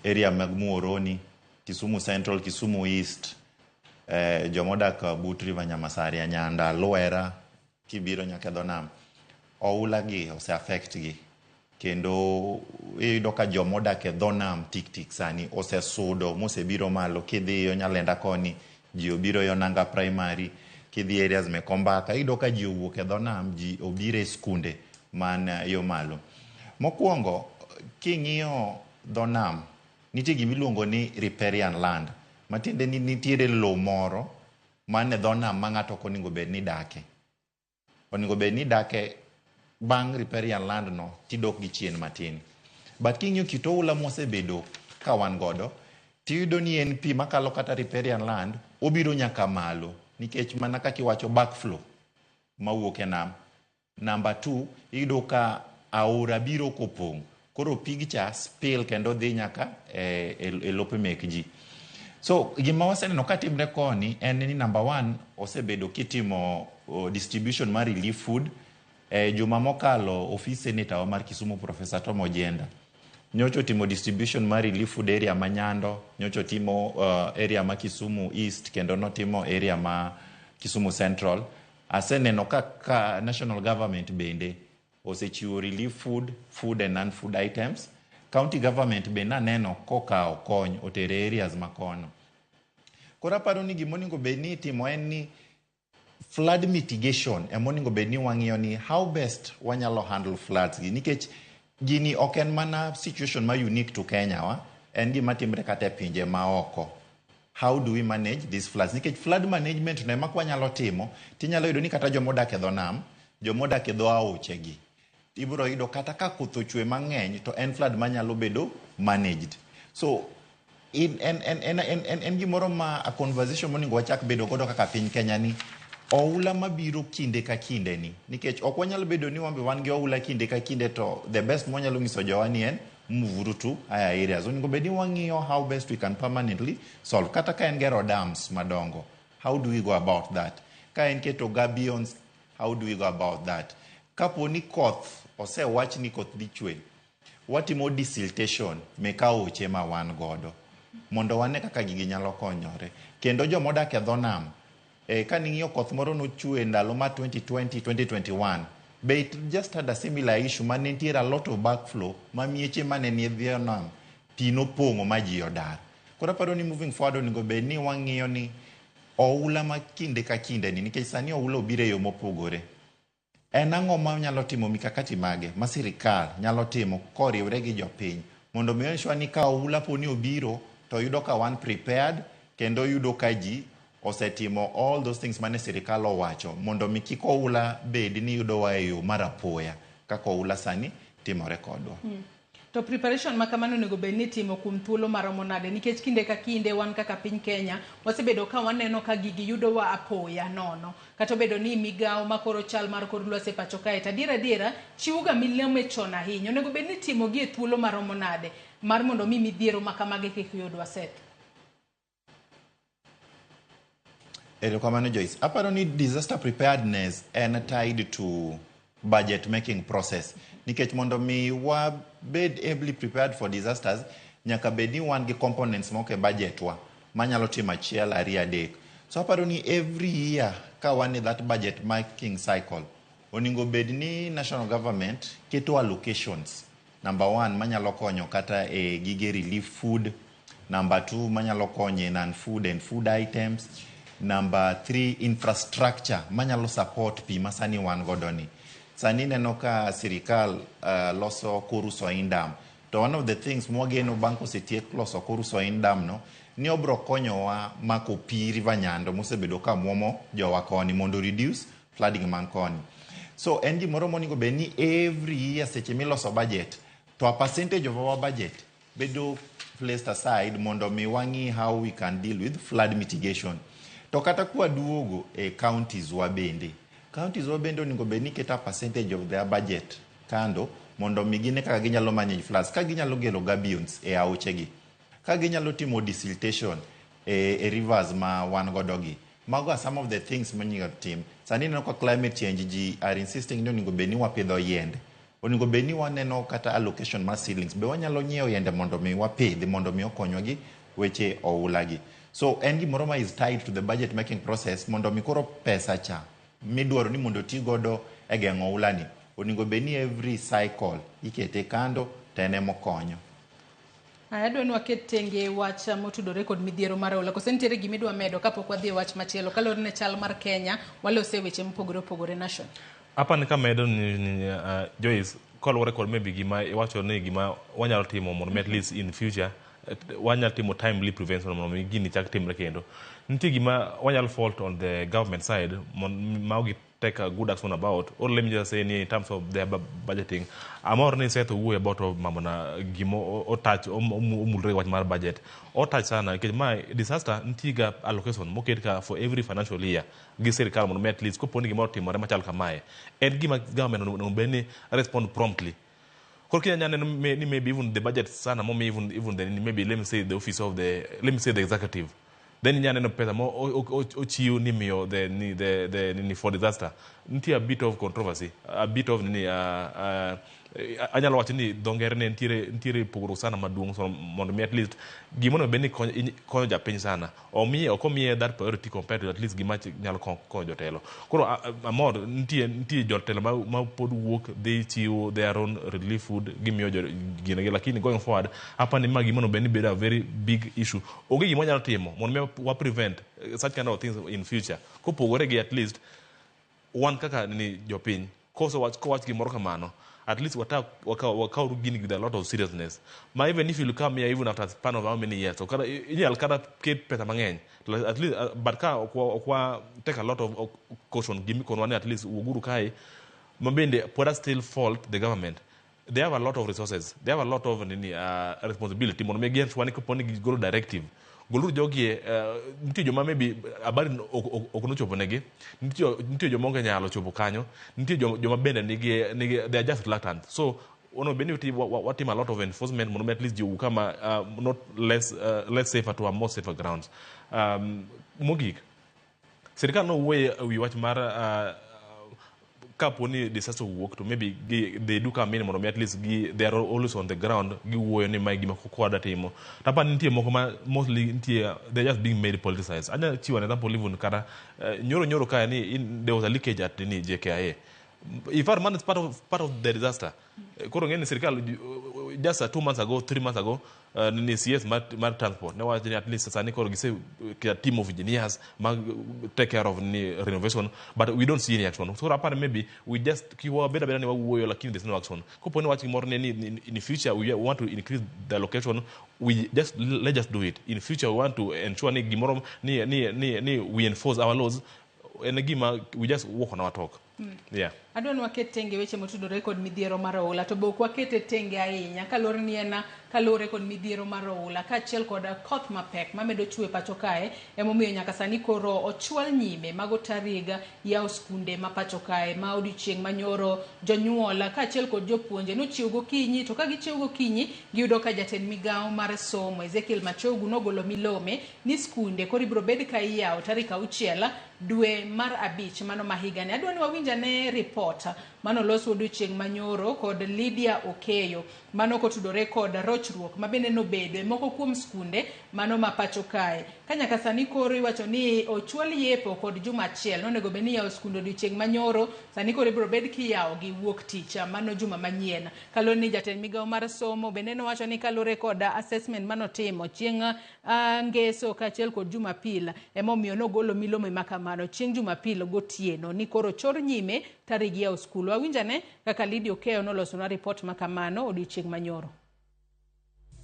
C: area mag Muhoroni, Kisumu Central, Kisumu East, jomodak but River Nyamasaria, Nyanda, Lwera, kibiro nyaka e dho nam, oula gi ose affect gi. Kendo iyudo ka jomodak e dho nam tik tik sani osesudo mosebiro malo. Kidhi yo Nyalenda koni, ji obiro yo Nanga Primary, kidhi areas mek Ombaka, iyudo ka ji owuok e dho nam, ji obiro e skunde man yo malo. Mokwongo, king'iyo dho nam, nitie gimiluongo ni riparian land, matiende ni nitiere lowo moro man e dho nam ma ng'ato ok onego bed ni dake. Onego bed ni dake bang' riparian land no tidok gi chien matin. But king'iyo kit oula mwasebedo ka wan godo, tiyudo ni en pi makalo kata riparian land, obiro nyaka malo, nikech mana kaka iwacho, backflow mawuok e nam. Number two, iyudo ka aora biro kopong'. Koro pig cha spill kendo dhi nyaka e lope mek ji. So gima waseneno ka timre koni en ni number one, osebedo kitimo distribution mar relief food. Juma mokalo, ofis senator wa mar Kisumu, Professor Tom Ojienda, nyocha otimo distribution mar relief food area ma Nyando, nyocha otimo area ma Kisumu East, kendo notimo area ma Kisumu Central. Aseneno ka national government bende osechiwo relief food, food and non-food items. County government be naneno kokawo kony otere areas makono. Koro aparo ni gimonego bed ni itimo en ni flood mitigation emonego bed ni wang'iyo ni how best wanyalo handle floods gi, nikech gini ok en mana situation ma unique to Kenya wa, en gima timre kata e pinje maoko. How do we manage these floods? Nikech flood management no ema kwanyalo timo, tinyalo yudo ni kata jomodak e dho nam, jomodak e dho aoche gi, ibiro yudo kata ka koth ochwe mang'eny to en flood manyalo bedo managed. So in, en gimoro ma a conversation monego wachak bedo godo kaka piny Kenya ni oula mabiro kinde ka kinde ni, nikech ok wanyal bedo ni wan be wan gi oula kinde ka kinde, to the best mwanyalo nyiso jowa ni en move to higher areas. Onego bed ni wang'iyo how best we can permanently solve, kata ka en gero dams madongo, how do we go about that? Ka en keto gabions, how do we go about that? Kapo ni koth osewach ni koth dhi chwe, watimo desiltation mek aoche ma wan godo mondo wane kaka gigi nyalo konyore. Kendo jomodak e dho nam, kaning'iyo koth moro nochwe ndalo ma 2020 2021 be it just had a similar issue ma nitiere a lot of backflow ma mieche mane nie dho nam pi nopong'o ma ji odar. Koro aparo ni moving forward onego bed ni wang'iyo ni oula ma kinde ka kinde ni, nikech sani oula obiro e yo mopogore, en ang'o ma nyalo timo, mikakati mage ma sirikal nyalo timo koriwre gi jopiny mondo mi ensure ni ka oula poni obiro to yudo ka wan prepared, kendo yudo ka ji osetimo all those things mane sirikal owacho mondo mi kik oula bed ni yudowa e yo mar apoya kaka oula sani timore kodwa.
A: To preparation ma kamano onego bed ni itimo kuom thuolo maromo nade? Nikech kinde ka kinde wan kaka piny Kenya wasebedo ka waneno ka gigi yudowa apoya nono. Kata obedo ni migawo makoro chal mar kor lwasi e pacho kae, to adiera adiera chiwo ga milome chon ahinya. Onego bed ni itimo gi e thuolo maromo nade mar mondo mi midhiero ma kamagi kik yudwa, Seth?
C: Erokamano, Joyce. Aparo ni disaster preparedness en tied to budget making process. Nikech mondo mi wabed ably prepared for disasters, nyaka bed ni wan gi components moko e budget wa manyalo timo achiel, ariyo, adek. So aparo ni every year ka wan e that budget making cycle, onego bed ni national government keto allocations. Number one, manyalo konyo kata e gige relief food. Number two, manyalo konyo e non-food and food items. Number 3, infrastructure manyalo support pi ma sani wan godo ni. Sani ineno ka sirikal loso Koru Soin Dam. To one of the things mwageno bang' kosetiek loso Koru Soin Dam no, ni obro konyowa mako pi River Nyando mosebedo ka muomo jowa koni mondo reduce flooding man koni. So en gimoro monego bed ni every year seche miloso budget, to a percentage of our budget bedo placed aside mondo mi wang'i how we can deal with flood mitigation. To kata kwaduogo e counties wa bende, counties wa bende onego bed ni keto a percentage of their budget kando mondo mi gine kaka ginyalo manage floods, ka ginyalo gero gabions e aochegi, ka ginyalo timo desiltation e rivers ma wan godo gi. Mago are some of the things monego tim. Sani ineno ka climate change, ji are insisting ni onego bed ni wapidho yiende. Onego bed ni waneno kata allocation mar seedlings, be wanyalo nyiewo yiende mondo mi wapidhi mondo mi okonywa gi weche oula gi. So en gimoro ma is tied to the budget making process mondo mi koro pesa cha midwaro ni mondo ti godo e geng'o oula ni, onego bed ni every cycle ikete kando to en emokonyo.
A: Aya, adwa ni waket tenge wach motudore kod midhiero mar oula. Koso nitiere gima idwa medo kapok wadhi e wach machielo? Kaluwore ne chal mar Kenya, walose weche mopogore opogore nation.
B: Apa ni kamedo ni Joyce, kaluwore kod maybe gima iwacho ni gima wanyalo timo mondo mi at least in future wanyalo timo timely prevention mondo mi gini chak timre kendo. Nitie gima wanyalo fault on the government side ma ok take a good action about, or let me just say ni in terms of their budgeting. Amor ni Seth owuoyo about mambo na gima otouch omulre wach mar budget. Otouch sana nikech ma disaster nitie ga allocation moket ka for every financial year gi sirikal mondo mi at least kopo ni gimoro otimore machal kamae, en gima government onego bed ni respond promptly. Koro kinya neno ni maybe even the budget sana momi even the, maybe let me say the office of the, let me say the executive, then inya neno pesa mo ochiw ni miyo the ni the ni for disaster, nitie a bit of controversy, a bit of nini, anyalo wacho ni dho ngere ne nitiere pogruok sana maduong'. So mondo mi at least gima onego bed ni konyo japiny sana omiye, ok omiye that priority compared to at least gima nyalo konyo jotelo. Koro amor nitie jotelo ma pod wuok dhi chiwo their own relief food, gimiyo gine gi, lakini going forward apa ni ma gima onego bed ni bedo a very big issue. Onge gima wanyalo timo mondo mi wa prevent such kind of things in future kopogore gi at least wan kaka ni jopiny koso wach kowach gimoro kamano, at least wakaw gini with a lot of seriousness, ma even if you come here even after a span of how many years, so kata inyal kata ket pesa mang'eny at least, but ka ok wa take a lot of caution, gimikonwa ni at least wuoguru kae ma bende pod still fault the government. They have a lot of resources, they have a lot of nini, responsibility mondo mi gi ni kapo ni gigolo directive, goluru jogi. Nitie joma maybe habari ok nochopo negi, nitie joma onge nyalo chopo kanyo, nitie joma bende nigi they are just reluctant. So onego bed ni watimo a lot of enforcement mondo mi at least ji owuog kama not less safer to a more safer grounds. Mogik, sirikal nowuoye ewi wach mar kapo ni disaster owuok to maybe they do come in mondo mi at least they are always on the ground, giwuoyo ni mae gima kwada timo. To apani nitie moko ma mostly nitie, they're just being made politicized. Anya chiwo an example, even kata nyoro nyoro kae ni there was a leakage at nini JKIA. In fact, man is part of the disaster. Koro ng'eni sirikal just 2 months ago, 3 months ago, nini CS mar transport ne wacho ni at least sani koro gise a team of engineers ma take care of ni renovation, but we don't see any action. So apani maybe we just kiwa beda beda ni wawuoyo, lakini there's no action. Kopo ni wach gimoro ne ni in the future we want to increase the allocation, we just let's just do it. In future we want to ensure ni gimoro ni we enforce our laws, en gima we just walk on our talk, yeah.
A: Adwa ni waket tenge weche motudore kod midhiero mar oula, to be ok wakete tenge ahinya kaluwore ni en kaluwore kod midhiero mar oula kaachiel kod koth mapek mamedo chwe pacho kae. Emomiyo nyaka sani koro ochwal nyime mago tarik yawo skunde ma pacho kae ma odiochieng' manyoro jonyuol kaachiel kod jopuonje nochiew gokinyi, to ka gichiew gokinyi giyudo ka jatend migawo mar somo Ezekiel Machogu nogolo milome ni skunde koro ibiro bed ka iyawo tarik 6 dwe mar 5 mano ma higani. Adwa ni wawinj Wawinjane ripot manolos odiochieng' manyoro kod Lydia Okeyo mano kotudore kod rochruok ma bende nobedo e moko kuom skunde mano ma pacho kae. Ka nyaka sani koro iwacho ni ochwal yepo kod juma achiel nonego bed ni iyawo skunde odiochieng' manyoro, sani koro ibiro bed kiyawo gi wuok tich mano juma manyien. Kaluwore ni jatend migawo mar somo bende nowacho ni kaluwore kod assessment manotimo chieng' ngeso kaachiel kod Jumapil emomiyo nogolo milome ma kamano chieng' Jumapil gotieno ni koro chor nyime tarik yawo skul. Wawinjane kaka Lydia Okeyo nolosonwa ripot ma kamano odiochieng' manyoro.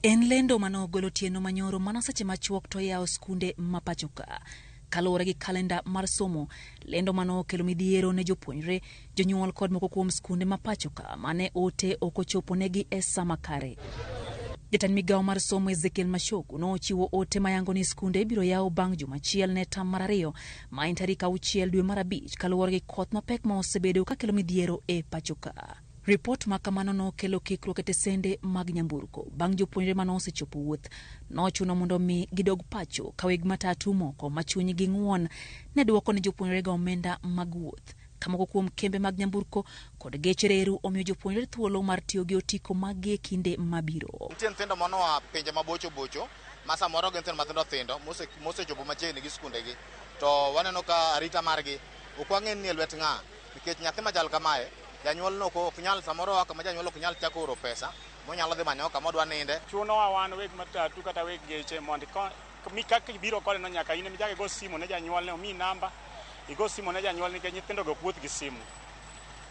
D: En lendo mane ogol otieno manyoro mano seche machuok to yawo skunde ma pacho ka. Kaluwore gi kalenda mar somo, lendo mane okelo midhiero ne jopuonjre, jonyuol kod moko kuom skunde ma pacho ka mane ote ok ochopo negi e sa makare. Jatend migawo mar somo Ezekiel Machogu nochiwo ote mayango ni skunde ibiro yaw bang' juma achiel ne tam mar ariyo ma en tarik 6 dwe mar 5 kaluwore gi koth mapek ma osebedo kakelo midhiero e pacho ka. Ripot ma kamano nokelo kikruok e tesende mag nyamburko bang' jopuonjre mane osechopo wuoth nochuno mondo mi gidog pacho ka weg matatu moko ma chunygi ng'uon ne dwoko ne jopuonjrego omenda mag wuoth. Ka moko kuom kembe mag nyamburko kod geche reru omiyo jopuonjre thuolo mar tiyo gi otiko maggi e kinde mabiro.
E: Nitie nyithindo manoa pinje mabocho bocho ma samoro gin nyithindo matindo tindo mosechopo machiegni gi skundegi, to waneno ka arita margi ok wang'e ni e lwet ng'a, nikech nyathi machal kamae janyuol no ok nyal, samoro oa kama janyuol ok nyal chako oro pesa monyalo dhi manyo kama odwa ninde.
F: Chunowa wan weg matatu kata weg geche mondo kaka ibiro kode no nyaka in ema igo simu ne janyuolne, omiyi namba, igo simu ne janyuol nikech nyithindo go ok wuoth gi simu.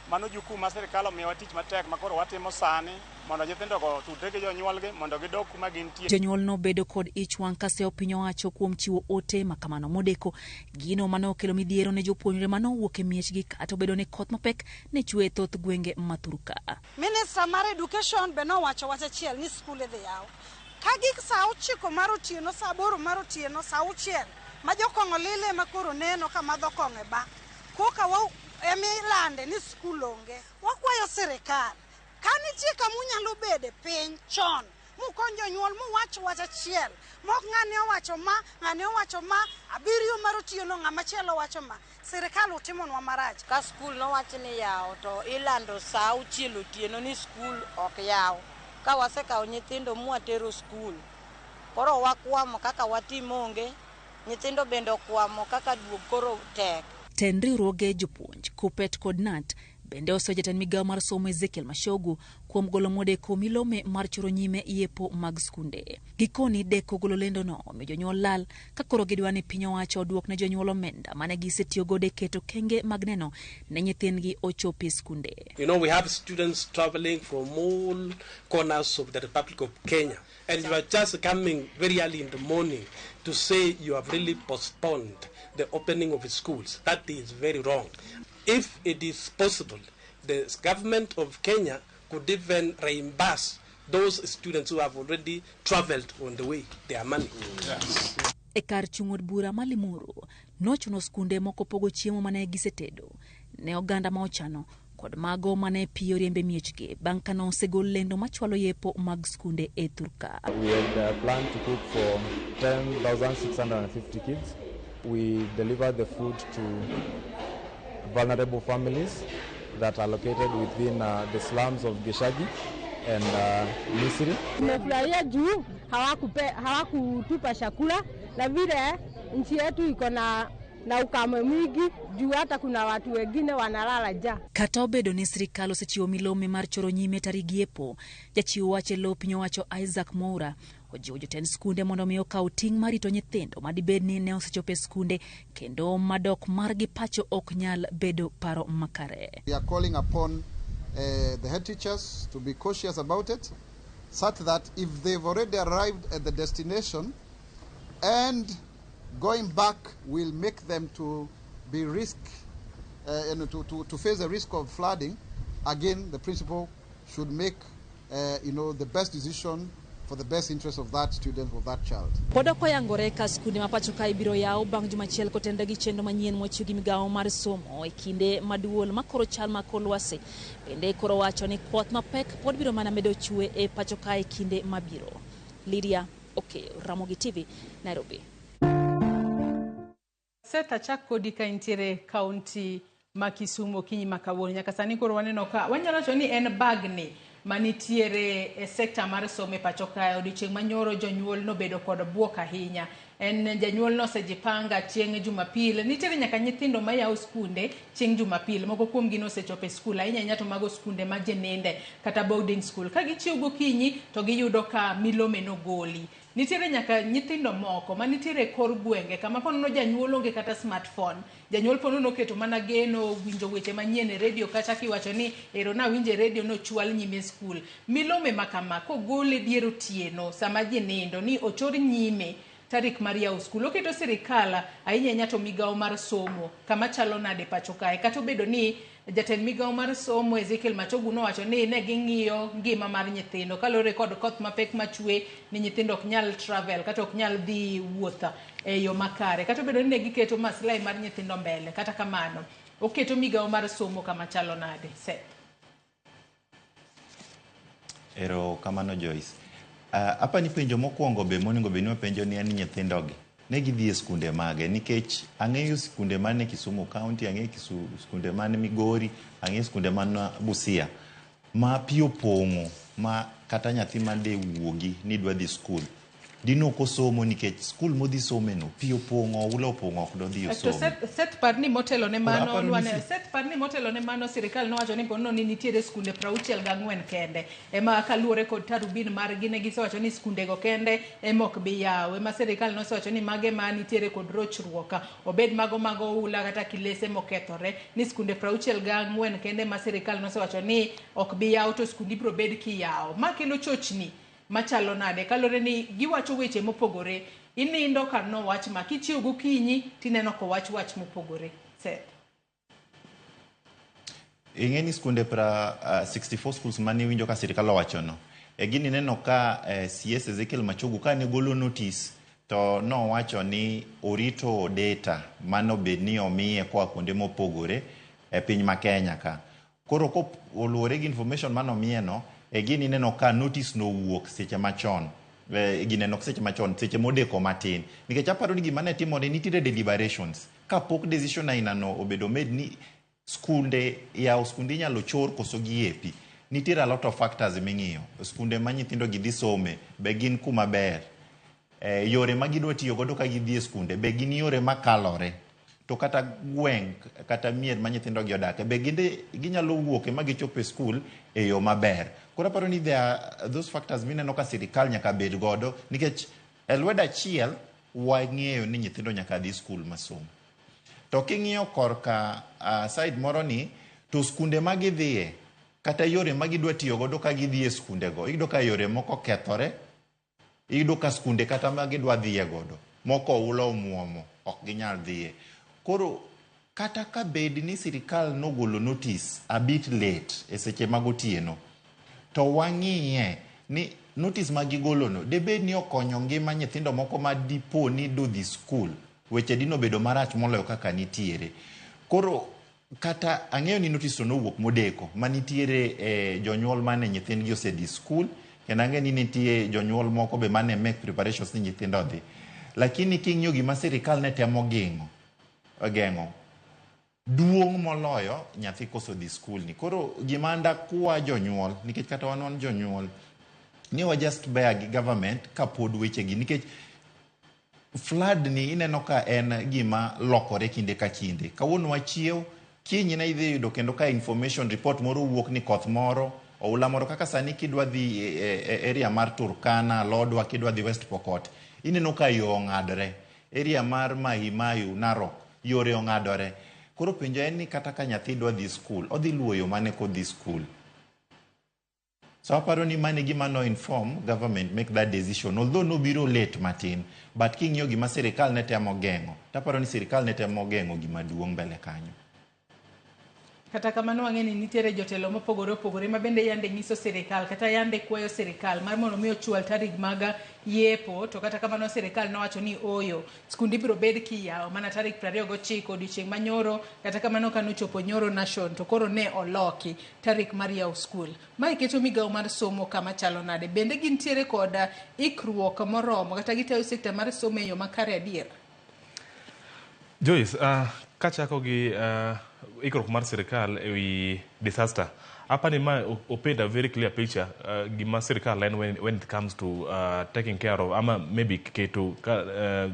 F: Mano jukumu ma sirikal omiyowa tich matek ma koro watimo sani mondo nyithindogo otudre gi jonyuolgi mondo gidog kuma gintie.
D: Jonyuol nobedo kod ich wang' ka seyo piny owacho kuom chiwo ote ma kamano modeko, gino mane okelo midhiero ne jopuonjre mane owuok e miechgi kata obedo ni koth mapek ne chwe e thoth gwenge ma thurka.
G: Minister mar education be nowacho wach achiel ni skul idhi yaw. Ka gik saa 9 mar otieno, saa 8 mar otieno, saa 6 ma jokong'o lile ma koro neno ka madho kong'o e bar, koka emilande ni skul onge. Wakwayo sirikal ka nitie kama unyalo bede piny chon mukony jonyuol muwach wach achiel mok ng'ani owacho ma, ng'ani owacho ma, 7 mar otieno ng'ama chielo wacho ma. Sirikal utimonwa marach.
H: Ka skul nowach ni yawo to ilando saa 6 otieno ni skul ok yaw. Ka wasekawo nyithindo mwatero skul, koro wakwamo kaka watim onge, nyithindo bende okwamo kaka duog koro tek.
D: Tend riwruoge jopuonj, KUPPET kod KNUT bende oseyo jatend migawo mar somo Ezekiel Machogu kuom golo modeko milome mar choro nyime yepo mag skunde. Gikoni deko golo lendono omiyo jonyuol lal ka koro gidwa ni piny owacho oduok ne jonyuol omenda mane gisetiyo godo e keto kenge mag neno ne nyithindgi ochopi e skunde.
I: You know, we have students traveling from all corners of the Republic of Kenya, and you are just coming very early in the morning to say you have really postponed the opening of schools. That is very wrong. If it is possible, the government of Kenya could even reimburse those students who have already traveled on the way, their money.
D: Yes. E kar chung' od bura ma Limuru, nochuno skunde moko pogo chiemo mane gisetedo ne oganda ma ochano kod mago mane pi oriembe miechgi bang' ka nosegol lendo machwalo yepo mag skunde e thurka.
J: We had planned to cook for 10,650 kids. We delivered the food to vulnerable families that are located within the slums of Gishagi and Misri.
K: Tumefurahia juu hawakutupa chakula na vile nchi yetu iko na ukame mwingi juu hata kuna watu wengine wanalala njaa.
D: Kata obedo ni sirikal osechiwo milome mar choro nyime tarik yepo, jachiw wach e lo piny owacho Isaac Mwaura ojiwo jotend skunde mondo mi okaw ting' mar rito nyithindo madibed ni ne osechopo e skunde kendo madok margi pacho ok nyal bedo paro makare.
L: We are calling upon the head teachers to be cautious about it, such that if they've already arrived at the destination and going back will make them to be risk, and to face the risk of flooding, again the principal should make the best decision for the best interest of that student or that child.
D: Pod ok oyangore ka skunde ma pacho ka ibiro yaw bang' juma achiel kotenore gi chenro manyien mochiw gi migawo mar somo e kinde maduol ma koro chal ma kor lwasi. Bende koro wacho ni koth mapek pod biro mana medo chwe e pacho ka e kinde mabiro. Lydia Okeyo, Ramogi TV, Nairobi.
A: Seth, achak kodi ka intiere kaunti ma Kisumu okinyi ma kawuono. Nyaka sani koro waneno ka wanyalo wacho ni en bagni manitiere e sekta mar somo e pacho kae. Odiochieng' manyoro jonyuol nobedo kod buok ahinya. En janyuol nosejipanga chieng' Jumapil. Nitiere nyaka nyithindo mayawo skunde chieng' Jumapil. Moko kuomgi nosechopo e skul, ahinya ahinya to mago skunde ma ji ninde kata boarding school. Ka gichiew gokinyi to giyudo ka milome nogoli. Nitiere nyaka nyithindo moko manitiere e kor gwenge kama ponono janyuol onge kata smartphone. Janyuol ponono oketo mana geno winjo weche manyien e redio kata kiwacho ni ero nawinjo e redio nochwal nyime e skul. Milome ma kama kogol e dier otieno sama ji nindo ni ochor nyime tarik mar yawo skul. Oketo sirikal ahinya ahinya to migawo mar somo kama chalo nade pacho kae. Kata obedo ni jatend migawo mar somo Ezekiel Machogu nowacho ni ne ging'iyo ngima mar nyithindo kaluwore kod koth mapek machwe ni nyithindo ok nyal travel kata ok nyal dhi wuoth e yo makare. Kata obedo ni ne giketo maslahi mar nyithindo mbele, kata kamano oketo migawo mar somo kama chalo nade? Seth.
C: Ero kamano Joyce. Apa ni penjo mokwongo be monego bed ni wapenjo ni en nyithindogi ne gidhi e skunde mage nikech ang'eyo skunde man e Kisumu County, ang'eyo skunde man Migori, ang'eyo skunde man Busia ma pi opong'o ma kata nyathi made wuogi ni dwa dhi skul dino ok osomo nikech skul modhi some no pi opong'o, oula opong'o ok dodhi
A: To
C: osome.
A: Seth par ni motelo ne mano
C: Koro aparo ni
A: Seth par ni motelo ne mano sirikal nowacho ni ponono ni nitiere skunde 64 kende ema kaluwore kod tarubin margi ne gisewacho ni skundego kende ema ok bi yaw. Ema sirikal nosewacho ni mage ma nitiere kod rochruok obed mago mag oula kata kilese mokethore ni skunde 64 kende ma sirikal nosewacho ni ok bi yaw to skunde ibiro bed kiyawo. Ma kelo chochni machalo nade kaluwore ni giwacho weche mopogore. Inindo kar nowach ma kichiew gokinyi tineno kowach wach mopogore. Seth.
C: Ing'e ni skunde 64 schools mane iwinjo ka sirikal owachono e gini neno ka CS Ezekiel Machogu ka ne golo notice to nowacho ni orito data mano bed ni omiye koa kuonde mopogore e piny ma Kenya ka. Koro koluwore gi information mane omiye no, e gini neno ka notice no owuok seche machon. Gineno seche machon, seche modeko matin. Nikech aparo ni gima ne timore nitiere deliberations. Kapok decision aina no obedo made ni skunde yawo skunde inyalo chor koso giepi. Nitiere a lot of factors ming'iyo. Skunde ma nyithindo gi dhi some be gin kuma ber. Yore ma gidwa tiyo godo ka gidhi e skunde be gin yore makalore. To kata gweng' kata mier ma nyithindo gi odake be ginde ginyalo wuok ema gichop e skul e yo maber. Koro aparo ni there are those factors mineno ka sirikal nyaka bed godo nikech e lwedo achiel wang'eyo ni nyithindo nyaka dhi skul masomo. To king'iyo korka side moro ni to skunde ma gidhiye kata yore ma gidwa tiyo godo ka gidhi e skundego iyudo ka yore moko okethore, iyudo ka skunde kata ma gidwa dhiye godo moko oula omuomo ok ginyal dhiye. Koro kata ka bed ni sirikal nogolo notice a bit late e seche mag otieno to wang'iye ni notice ma gigolo no debed ni okonyo ngima nyithindo moko ma dipo ni dodhi skul weche dino bedo marach moloyo kaka nitiere. Koro kata ang'eyo ni notice to nowuok modeko manitiere jonyuol mane nyithindgi osedhi skul kendo ang'eyo ni nitie jonyuol moko be mane make preparations ni nyithindo odhi. Lakini king'iyo gima sirikal ne temo geng'o duong' moloyo nyathi koso dhi skul ni. Koro gima ndakwa jonyuol nikech kata wan jonyuol ni wa just bear gi government kapod wechegi nikech flood ni ineno ka en gima lokore kinde ka kinde. Kawuono wachiew, kiny ne idhi yudo kendo ka information report moro wuok ni koth moro, oula moro kaka sani kidwa dhi e area mar Turkana, Lodwar, kidwa dhi West Pokot, ineno ka yo ong'adore. Area mar Mai Mahiu, Narok, yore ong'adore. Koro penjo en ni kata ka nyathi dwa dhi skul, odhi luwo yo mane kodhi skul? So aparo ni mano e gima no inform government make that decision. Although nobiro late matin, but king'iyo gima sirikal ne temo geng'o, taparo ni sirikal ne temo geng'o gima duong' mbele kanyo.
A: Kata kamano wang'e ni nitiere jotelo mopogore opogore ma bende yande nyiso sirikal kata yande kwayo sirikal mar mondo mi ochwal tarik mag yepo, to kata kamano sirikal nowacho ni ooyo, skunde ibiro bed kiyawo mana tarik 29 odiochieng' manyoro. Kata kamano kanochopo nyoro nation to koro ne oloki tarik mar yawo skul. Mae keto migawo mar somo kama chalo nade? Bende gintiere kod ikruok moromo kata gitayo sekta mar somo e yo makare adier?
B: Joyce, Kachako gi ikruok mar sirikal ewi disaster, apani ma paint a very clear picture gima sirikal en when it comes to taking care of ama maybe keto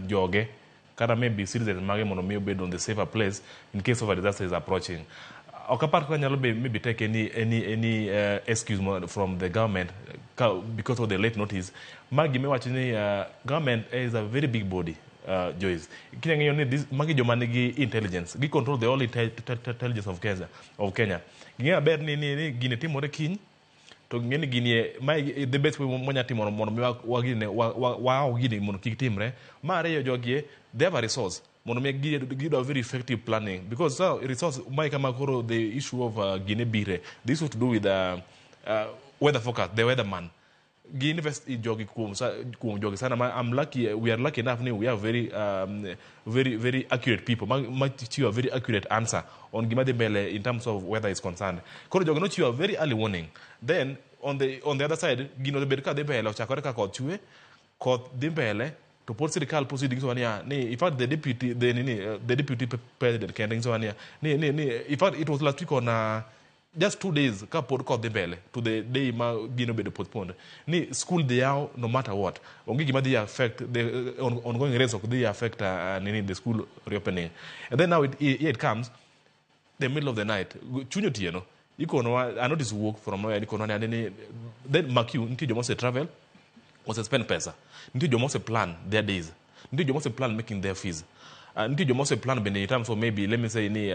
B: joge kata maybe citizens mage mondo mi obed on the safer place in case of a disaster is approaching. Ok apar kaka nyalo maybe take any excuse from the government because of the late notice. Ma gima iwacho ni government is a very big body. Joyce, kinya ng'eyo ni magi joma nigi intelligence, gi control the whole intelligence of Kenya. Ging'eyo maber ni gini timore kiny, to ging'e ni gini mae the best way mwanya timo mondo mi wa gini mondo kik timre. Mar ariyo, jogi they have a resource mondo mi giyud a very effective planning, because so resource mae kama koro the issue of gine bire, the issue to do with weather forecast, the weatherman, gi invest in jogi kuom jogi sana. Ma I'm lucky, we are lucky enough ni we have very very accurate people ma chiwo a very accurate answer on gima dhi mbele in terms of weather is concerned. Koro jogi nochiwo a very early warning. Then on the other side, gino obed ka dhi mbele, ochakore ka koth chwe, koth dhi mbele, to pod sirikal proceed nyisowa niya ni in fact the deputy, the nini, the deputy president kende nyisowa niya ni in fact it was last week on just 2 days ka pod koth dhi mbele to the day ma gino obedo postponed, ni school dhi yaw no matter what. Onge gima dhi affect the ongoing rains, ok dhi affect nini, the school reopening. And then now here it comes, the middle of the night, chuny otieno, ikonowa a notice wuok from nowhere, ikonowa ni then mark you, nitie joma ose travel, ose spend pesa, nitie joma ose plan their days, nitie joma ose plan making their fees, nitie joma ose plan bende in terms of maybe, let me say ni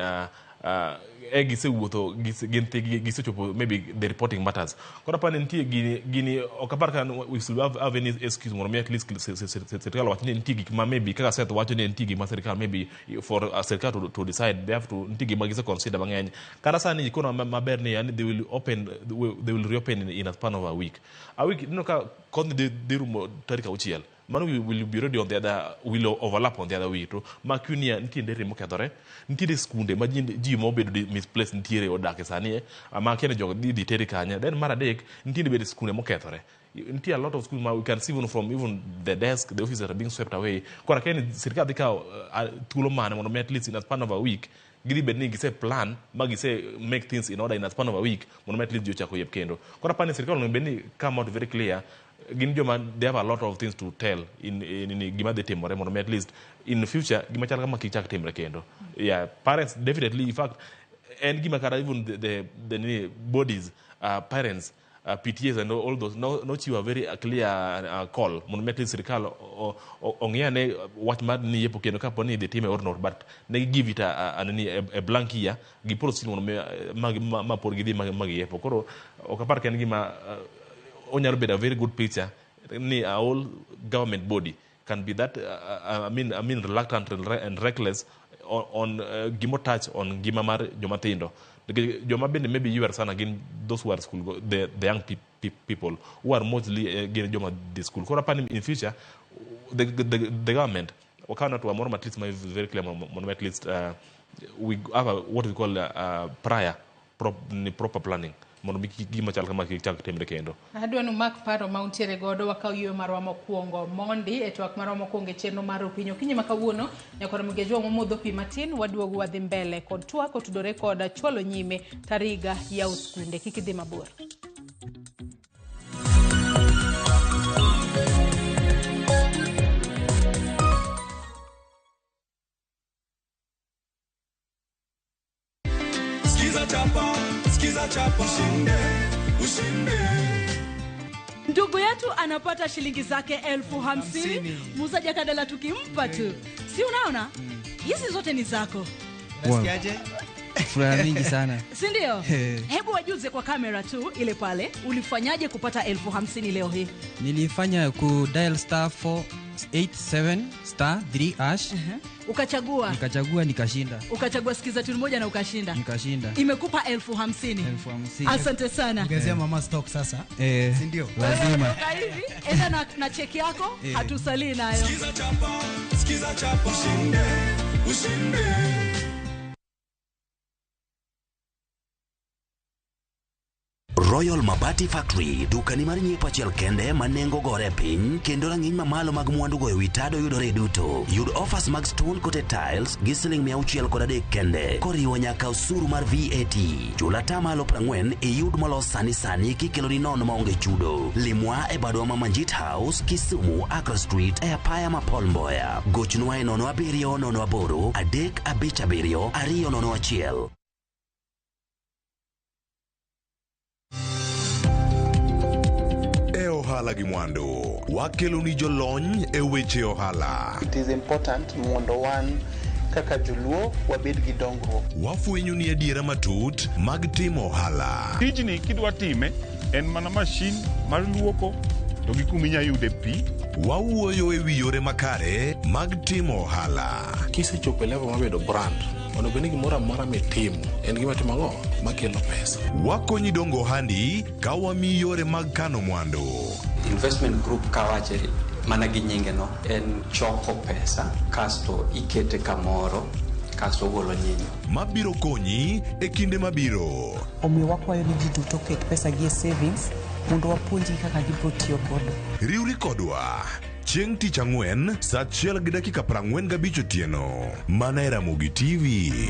B: e gisewuotho, gisechopo maybe the reporting matters. Koro apani nitie gini ok apar ka we should have any excuse mondo mi at least sirikal wach ni nitie gik ma maybe kaka Seth wacho ni nitie gik ma sirikal maybe for sirikal to decide, they have to, nitie gik ma gise consider mang'eny. Kata sani ikono maber ni yani they will reopen in a span of a week. A week, ineno ka koth dhi rumo tarik 6, mano we will be ready on the other, will overlap on the other week. To ma kunia nitie nderni mokethore, nitiere skunde ma ji mobedo misplaced nitiere odak e sani ma akia ni jogo dhi teri kanye. Then mar adek, nitiere bende skunde mokethore, nitie a lot of schools ma we can see even from even the desk, the offices are being swept away. Koro akia ni sirikal dhi kawo thuolo mane mondo mi at least in a span of a week gidhi bed ni gise plan ma gise make things in order in a span of a week mondo mi at least ji ochak oyep kendo. Koro apani sirikal onego bed ni come out very clear. Gin joma they have a lot of things to tell in gima dhi timore mondo mi at least in future gima chal kama kik chak timre kendo. Yeah, parents definitely, in fact en gima kata even the nini bodies, parents, PTAs and all those nochiwo a very clear call mondo mi at least sirikal ong'i ane wach mar ni yepo kendo kapo ni idhi time or not, but ne gi give it a, nini, a blank year gi proceed mondo mi ma pod gidhi ma giyepo. Koro ok apar ka en gima onyalo bedo a very good picture ni a whole government body can be that I mean reluctant and reckless on gimo touch on ngima mar joma tindo. Nikech joma bende maybe ywar sana gin those who are school the young people who are mostly gin joma dhi school. Koro apani in future the government wakaw hatua moro at least ma very clear mondo at least we have a, what we call prior ni proper planning mondo mi gima chal kama kik chak timre kendo.
A: Adwa ni umak paro ma untiere godo. Wakaw yweyo marwa mokwongo mondi e twak marwa mokwongo e chenro mar okinyi okinyi ma kawuono. Nyakoro Migejwang' wamodho pi matin, waduogo wadhi mbele kod twak otudore kod chwalo nyime tariga yawo skunde. Kik idhi mabor.
M: Skiza chapa, skiza chapa, ushinde, ushinde.
N: Ndugu yetu anapata shilingi zake 50,000. Musa Jakadala tukimpa tu, si unaona hizi zote ni zako?
O: Unasikiaje? Furaha mingi sana.
N: Si ndio?
O: Eh.
N: Hebu wajuze kwa kamera tu ile pale, ulifanyaje kupata 50,000 leo hii?
O: Nilifanya ku dial *487*3#.
N: Ukachagua?
O: Nikachagua, nikashinda.
N: Ukachagua sikiza tune moja na ukashinda.
O: Nikashinda.
N: Imekupa 50,000.
O: 50,000.
N: Asante sana.
P: Ongezea mama stock sasa.
O: Eh,
P: Si ndio?
O: Lazima.
N: Toka hivi enda na cheki yako.
O: Eh.
N: Hatusalii nayo.
M: Skiza chapa, skiza chapa, ushinde, ushinde.
P: Royal Mabati Factory, dukani mar nyiepo achiel kende ma nengo gore e piny kendo rang'iny mamalo mag mwandu goyo wi tado yudore duto. Yud offers mag stone coated tiles gi siling 603 kende koriwo nyaka osuru mar VAT. Chul atamalo 40 iyud molos sani sani kikeloni nono maonge chudo. Limwa e badwa ma Manjit House, Kisumu, Accra Street e apaya ma Paul Mboya. Gochnwa e 07 08 357 201.
Q: E ohala gi mwandu, wakeloni jolony e weche ohala.
R: It is important mondo wan kaka joluo wabed gi dongruok.
Q: Wafwenyo ni adiera matut mag timo ohala.
S: Tijni kidwa time en mana mashin mar luoko to gi kuma inya yude pi.
Q: Wawuoyo e wi yore makare mag timo ohala.
T: Kisechopo e level mar bedo brand, onego bed ni gimoro amora mitimo en gima timo ang'o makelo pesa.
Q: Wakonyi dongo ohandi ka wamiyi yore mag kano mwandu.
U: Investment group kawache mana gi nyinge no en choko pesa kasto ikete kamoro kasto ogolo nyinyo.
Q: Mabiro konyi e kinde mabiro.
V: Omiyo wakwayo ni ji duto oket pesa gi e savings mondo wapuonjgi kaka gibiro tiyo godo.
Q: Riwri kodwa chieng' tich ang'wen saa 1:45 otieno mana e Ramogi TV.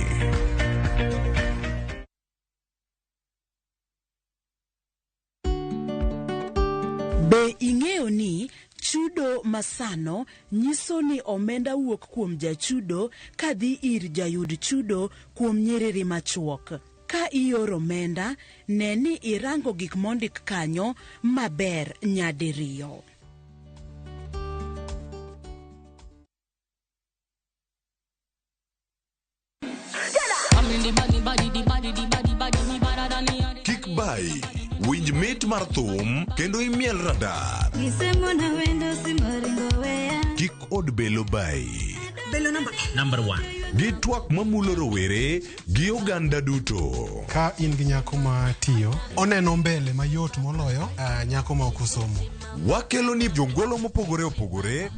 W: Be ing'eyo ni chudo masano nyiso ni omenda wuok kuom jachudo kadhi ir jayud chudo kuom nyiriri machuok? Ka ioro omenda, ne ni irango gik mondik kanyo maber nyadiriyo.
Q: Kik bayi, winj mit mar thum kendo imiel radar. Kik od belo bayi.
V: Belo namba
Q: Number one. Gi twak mamulo rowere gi oganda duto.
X: Ka in gi nyako ma tiyo, oneno mbele mayot moloyo nyako ma ok osomo.
Q: Wakelo ni jongolo mopogore opogore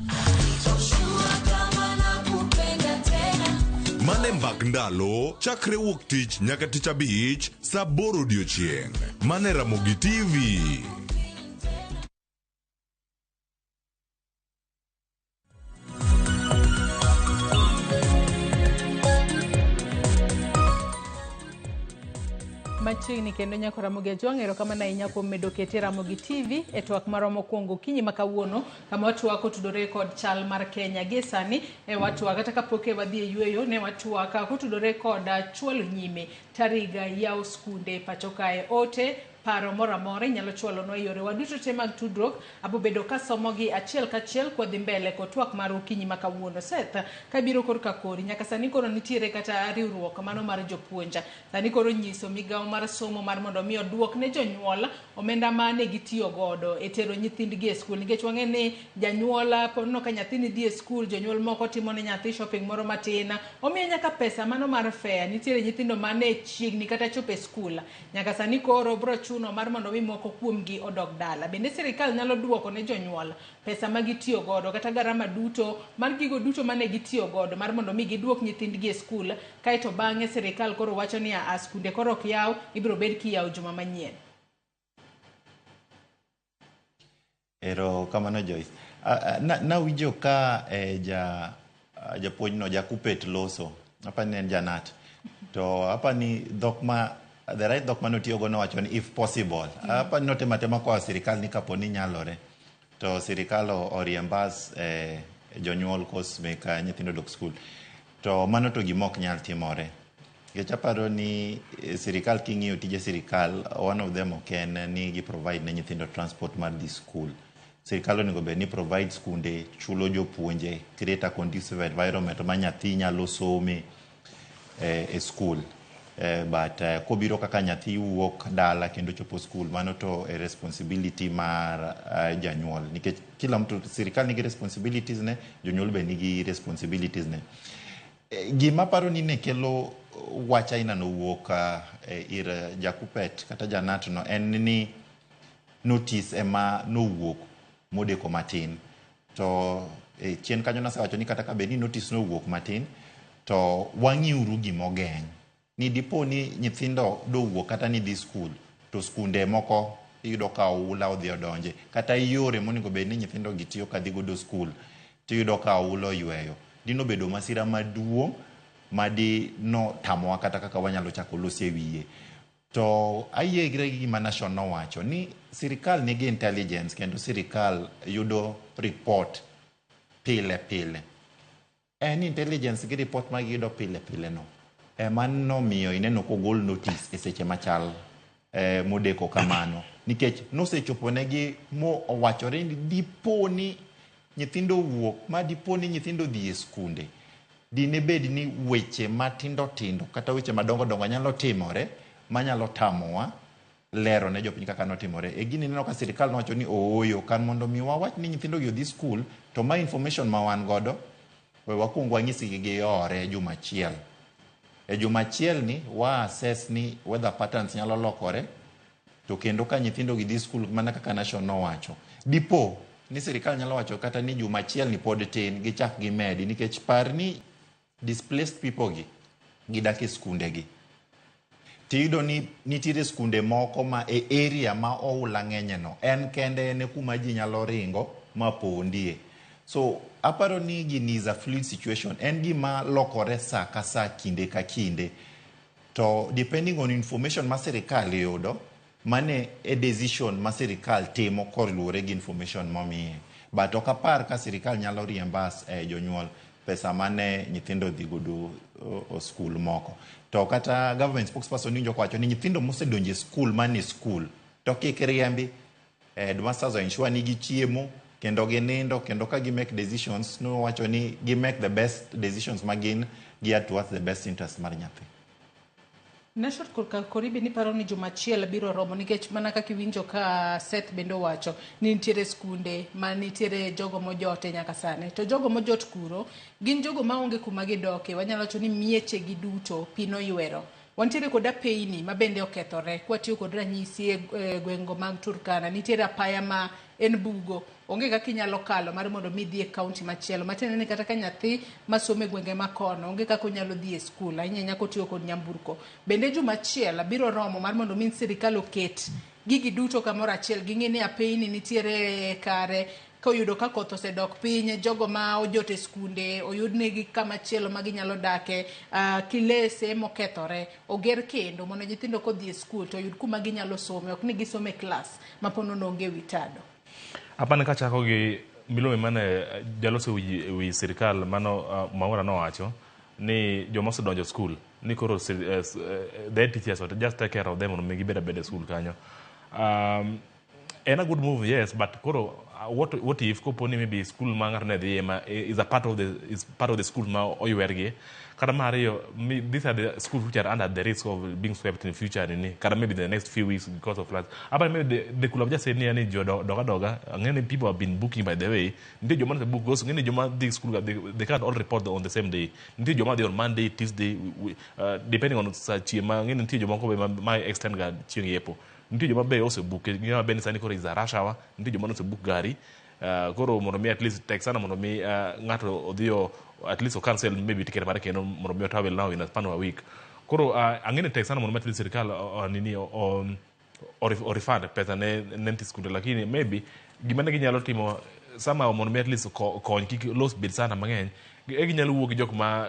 Q: mane mbak ndalo chakre wuok tich nyaka tich abich saa 8 odiochieng' mane Ramogi TV.
A: Machiegni kendo nyako Ramogi Ajwang', erokamano ahinya kuom medo kete Ramogi TV e twak marwa mokwongo okinyi ma kawuono, kama watwak otudore kod chal mar Kenya. Gie sani e watwak, kata kapok e wadhi e yueyo, ne watwak kotudore kod chwalo nyime tarig yawo skunde pacho kae. Ote paro moro amora inyalo chwalonwa e yorewa duto te mag tudruok. Abobedo kasomogi achiel kachiel kwadhi mbele kod twak mar okinyi ma kawuono. Seth, kabiro korka kori, nyaka sani koro nitiere kata riwruok mano mar jopuonj. Sani koro nyiso migawo mar somo mar mondo mi oduok ne jonyuol omenda mane gitiyo godo e tero nyithindgi e skul. Nikech wang'e ni janyuol ponono ka nyathini dhi e skul, jonyuol moko timo ne nyathi shopping moro matin, omiye nyaka pesa mano mar fare. Nitiere nyithindo mane chiegni kata chopo e skul. Nyaka sani koro bro chuno mar mondo mi moko kuomgi odog dala. Bende sirikal nyalo duoko ne jonyuol pesa ma gitiyo godo kata garama duto mar gigo duto mane gitiyo godo mar mondo mi giduok nyithindgi e skul, kaeto bang'e sirikal koro wacho ni a skunde koro ok yaw, ibiro bed kiyawo juma manyien.
C: Ero kamano Joyce. Nawinjo ka japuonj no Jakupet loso, apa ni en Janat. To apa ni dhok ma the right dhok mane otiyogo nowacho ni if possible. Apa ni notemo atema koa sirikal ni kapo ni nyalore. To sirikal o reimburse jonyuol kos mek nyithindo dok skul. To mano to gima ok nyal timore. Nikech aparo ni sirikal king'iyo tije sirikal, one of them ok en ni gi provide ne nyithindo transport mar dhi skul. Sirikal onego bed ni provide skunde, chulo jopuonje, create a conducive environment ma nyathi nyalo some e skul. But kobiro kaka nyathi wuok dala kendo chopo skul, mano to e responsibility mar janyuol. Nikech kila mtu, sirikal nigi responsibilities ne, jonyuol be nigi responsibilities ne. Gima paro ni ne kelo wach aina no wuok ir Jakupet kata Janat no en ni notice ema nowuok modeko matin. To chien kanyo nasewacho ni kata ka bed ni notice nowuok matin, to wang'iuru gimogeng'. Ni dipo ni nyithindo dowuok kata ni dhi skul, To skunde moko iyudo ka oula odhi odonje, kata yore monego bed ni nyithindo gi tiyo kadhi godo skul, tiyudo ka oula oyweyo. Dino bedo masira maduong' madi no tamowa kata kaka wanyalo chako loso e wiye. To ayiegre gi gima Nation nowacho ni sirikal nigi intelligence kendo sirikal yudo report pile pile. En intelligence gi report ma giyudo pile pile no ema nomiyo ineno kogol notice e seche machal modeko kamano, nikech nosechopo negi mo owachore ni dipo ni nyithindo owuok, ma dipo ni nyithindo odhi e skunde, dine bed ni weche matindo tindo kata weche madongo dongo nyalo timore manyalo tamowa lero ne jopiny kaka notimore. E gini ineno ka sirikal nowacho ni ooyo, kar mondo mi wawach ni nyithindo gi odhi skul, to ma information ma wan godo, we wakuong wanyisgi giore juma achiel. E juma achiel ni wa assess ni weather patterns nyalo lokore, to kendo ka nyithindo gi dhi skul mana kaka Nation nowacho. Dipo ni sirikal nyalo wacho kata ni juma achiel ni pod tin, gichak gimedi, nikech par ni displaced people gi gidak e skunde gi. Tiyudo ni nitiere skunde moko ma e area ma oula ng'enye no, en kende en e kuma ji nyalo ringo ma pondie. So aparo ni gini is a fluid situation, en gima lokore sa ka sa, kinde ka kinde. To depending on information ma sirikal yudo, mane e decision ma sirikal timo koluwore gi information momiye. But ok apar ka sirikal nyalo reimburse jonyuol pesa mane nyithindo dhi godo skul moko. To kata government spokesperson winjo kowacho ni nyithindo mosedonjo e skul mane skul to kik riembi. Headmasters ensure ni gichiemo kendo ginindo, kendo ka gi make decisions, nowacho ni gi make the best decisions ma gin geared towards the best interest mar nyathi.
A: Nashot korka koribi ni paro ni juma achiel biro romo, nikech mana kaka iwinjo ka Seth bende owacho ni nitiere skunde ma nitiere jogo mojote nyaka sani, to jogo mojot kuro gin jogo maonge kuma gidoke. Wanyalo wacho ni miechegi duto pi noywero. Wantiere kod apeyni ma bende okethore. Kwatiyo kod ranyisi e gwengo mag Turkana, nitiere apaya ma en bugo, onge kaka inyalo kalo mar mondo mi idhi e kaunti machielo. Matiende ni kata ka nyathi masomo e gwenge makono onge kaka onyalo dhi e skul, ahinya ahinya kotiyo kod nyamburko. Bende juma achiel biro romo mar mondo mi sirikal oket gigi duto kamoro achiel, ging'e ni apeyni nitiere kare, koyudo ka koth osedok piny, jogo ma ojot e skunde oyudnegi kama chielo ma ginyalo dake, kilese mokethore oger kendo mondo nyithindo kodhi e skul to oyud kuma ginyalo some, ok ni gisomo e klas ma po nono onge wi tado.
B: Apani kachako gi milome mane jaloso wi sirikal mano Mwaura nowacho ni joma osedonjo skul ni koro the head teachers just take care of them mondo mi gibed abeda e skul kanyo. En a good move, yes, but koro what if kopo ni maybe school ma ng'ato ne dhiye ma is a part of the is part of the school ma oywergi. Kata mar ariyo, these are the schools which are under the risk of being swept in future nini, kata maybe the next few weeks because of floods. Apa maybe they could have just said ni jo doga doga, ng'eni people have been booking, by the way. Nitie joma ne book goes, ng'eni joma dhi school, they can't all report on the same day. Nitie joma dhi on Monday, Tuesday, depending on sa chieng' ma ng'eni nitie joma be ma extend ga chieng' yepo. Nitie joma be osebook, ng'ema be ni sani koro is a rush hour, nitie joma nosebook gari. Koro mondo mi at least tek sana mondo mi ng'ato odhi at least o cancel maybe ticket mare kendo mondo mi o travel now in a span of a week. Koro ang'e ni tek sana mondo mi at least sirikal nini o refund pesa ne nyithi skunde, lakini maybe gima ne ginyalo timo somehow mondo mi at least kony kik loss bed sana mang'eny, e ginyalo wuo gi jok ma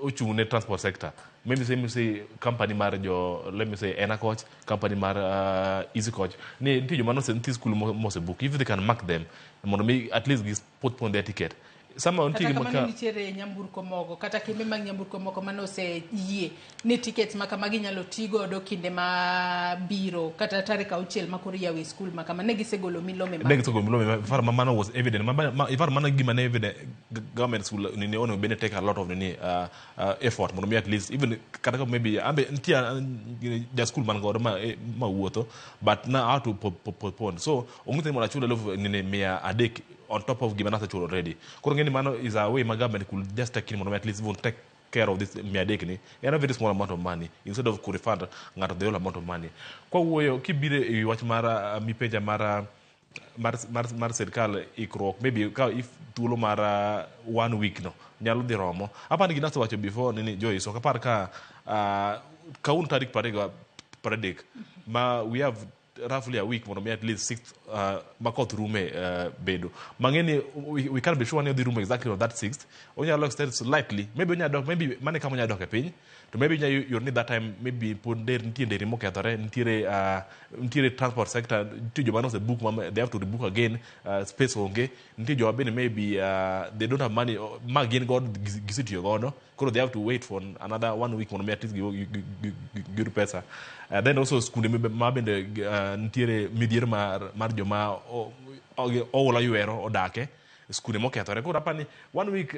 B: ochung' ne transport sector. Maybe say, let me say company mar jo, let me say Ena Coach, company mar Easy Coach, ni nitie joma nose nitie school mosebook, if they can mark them mondo mi at least gi postpone their ticket. Sama nitie
A: Kata
B: gima
A: kamano nitiere nyamburko moko kata kembe mag nyamburko moko mane oseyie ni tickets ma kamagi inyalo ti godo kinde ma biro kata tarik 6 ma koro iyawo e skul ma kama ne gisegolo milome
B: ne gisegolo milome far ma mano was evident ma mano gima ne evident government school nini onego bed ni take a lot of nini effort mondo mi at least even kata ka maybe ambe nitie ja school man godo ma wuotho, but now how to postpone, so ong'ise ni mondo achul elfu nini 300 on top of gima nasechulo already. Koro ng'eni mano is a way ma government could just take in mondo mi at least even take care of this 300 ni. En a very small amount of money instead of kurefund ng'ato the whole amount of money. Kwa wuoyo kibiro e wach mar mipenja mar sirikal ikruok, maybe ka if thuolo mar 1 week no nyalo dhi romo. Apani gima nasewacho before nini Joyce, ok apar ka kawuono tarik pradek ma we have roughly a week mondo mi at least sixth ma koth rume bedo mang'e ni we can't be sure ni odhi rumo exactly on that sixth. Onyalo extend slightly, maybe onyalo dok, maybe mane kama onyalo dok e piny, to maybe inyalo yudo ni that time maybe pod nitie nderni mokethore, nitiere transport sector, nitie joma nose book ma they have to rebook again, space onge, nitie joma bende maybe they don't have money ma gin godo gisetiyo godo, koro they have to wait for another one week mondo mi at least giyud pesa. Then also skunde ma bende nitiere midhiero mar joma oula ywero odake skunde mokethore. Koro apani one week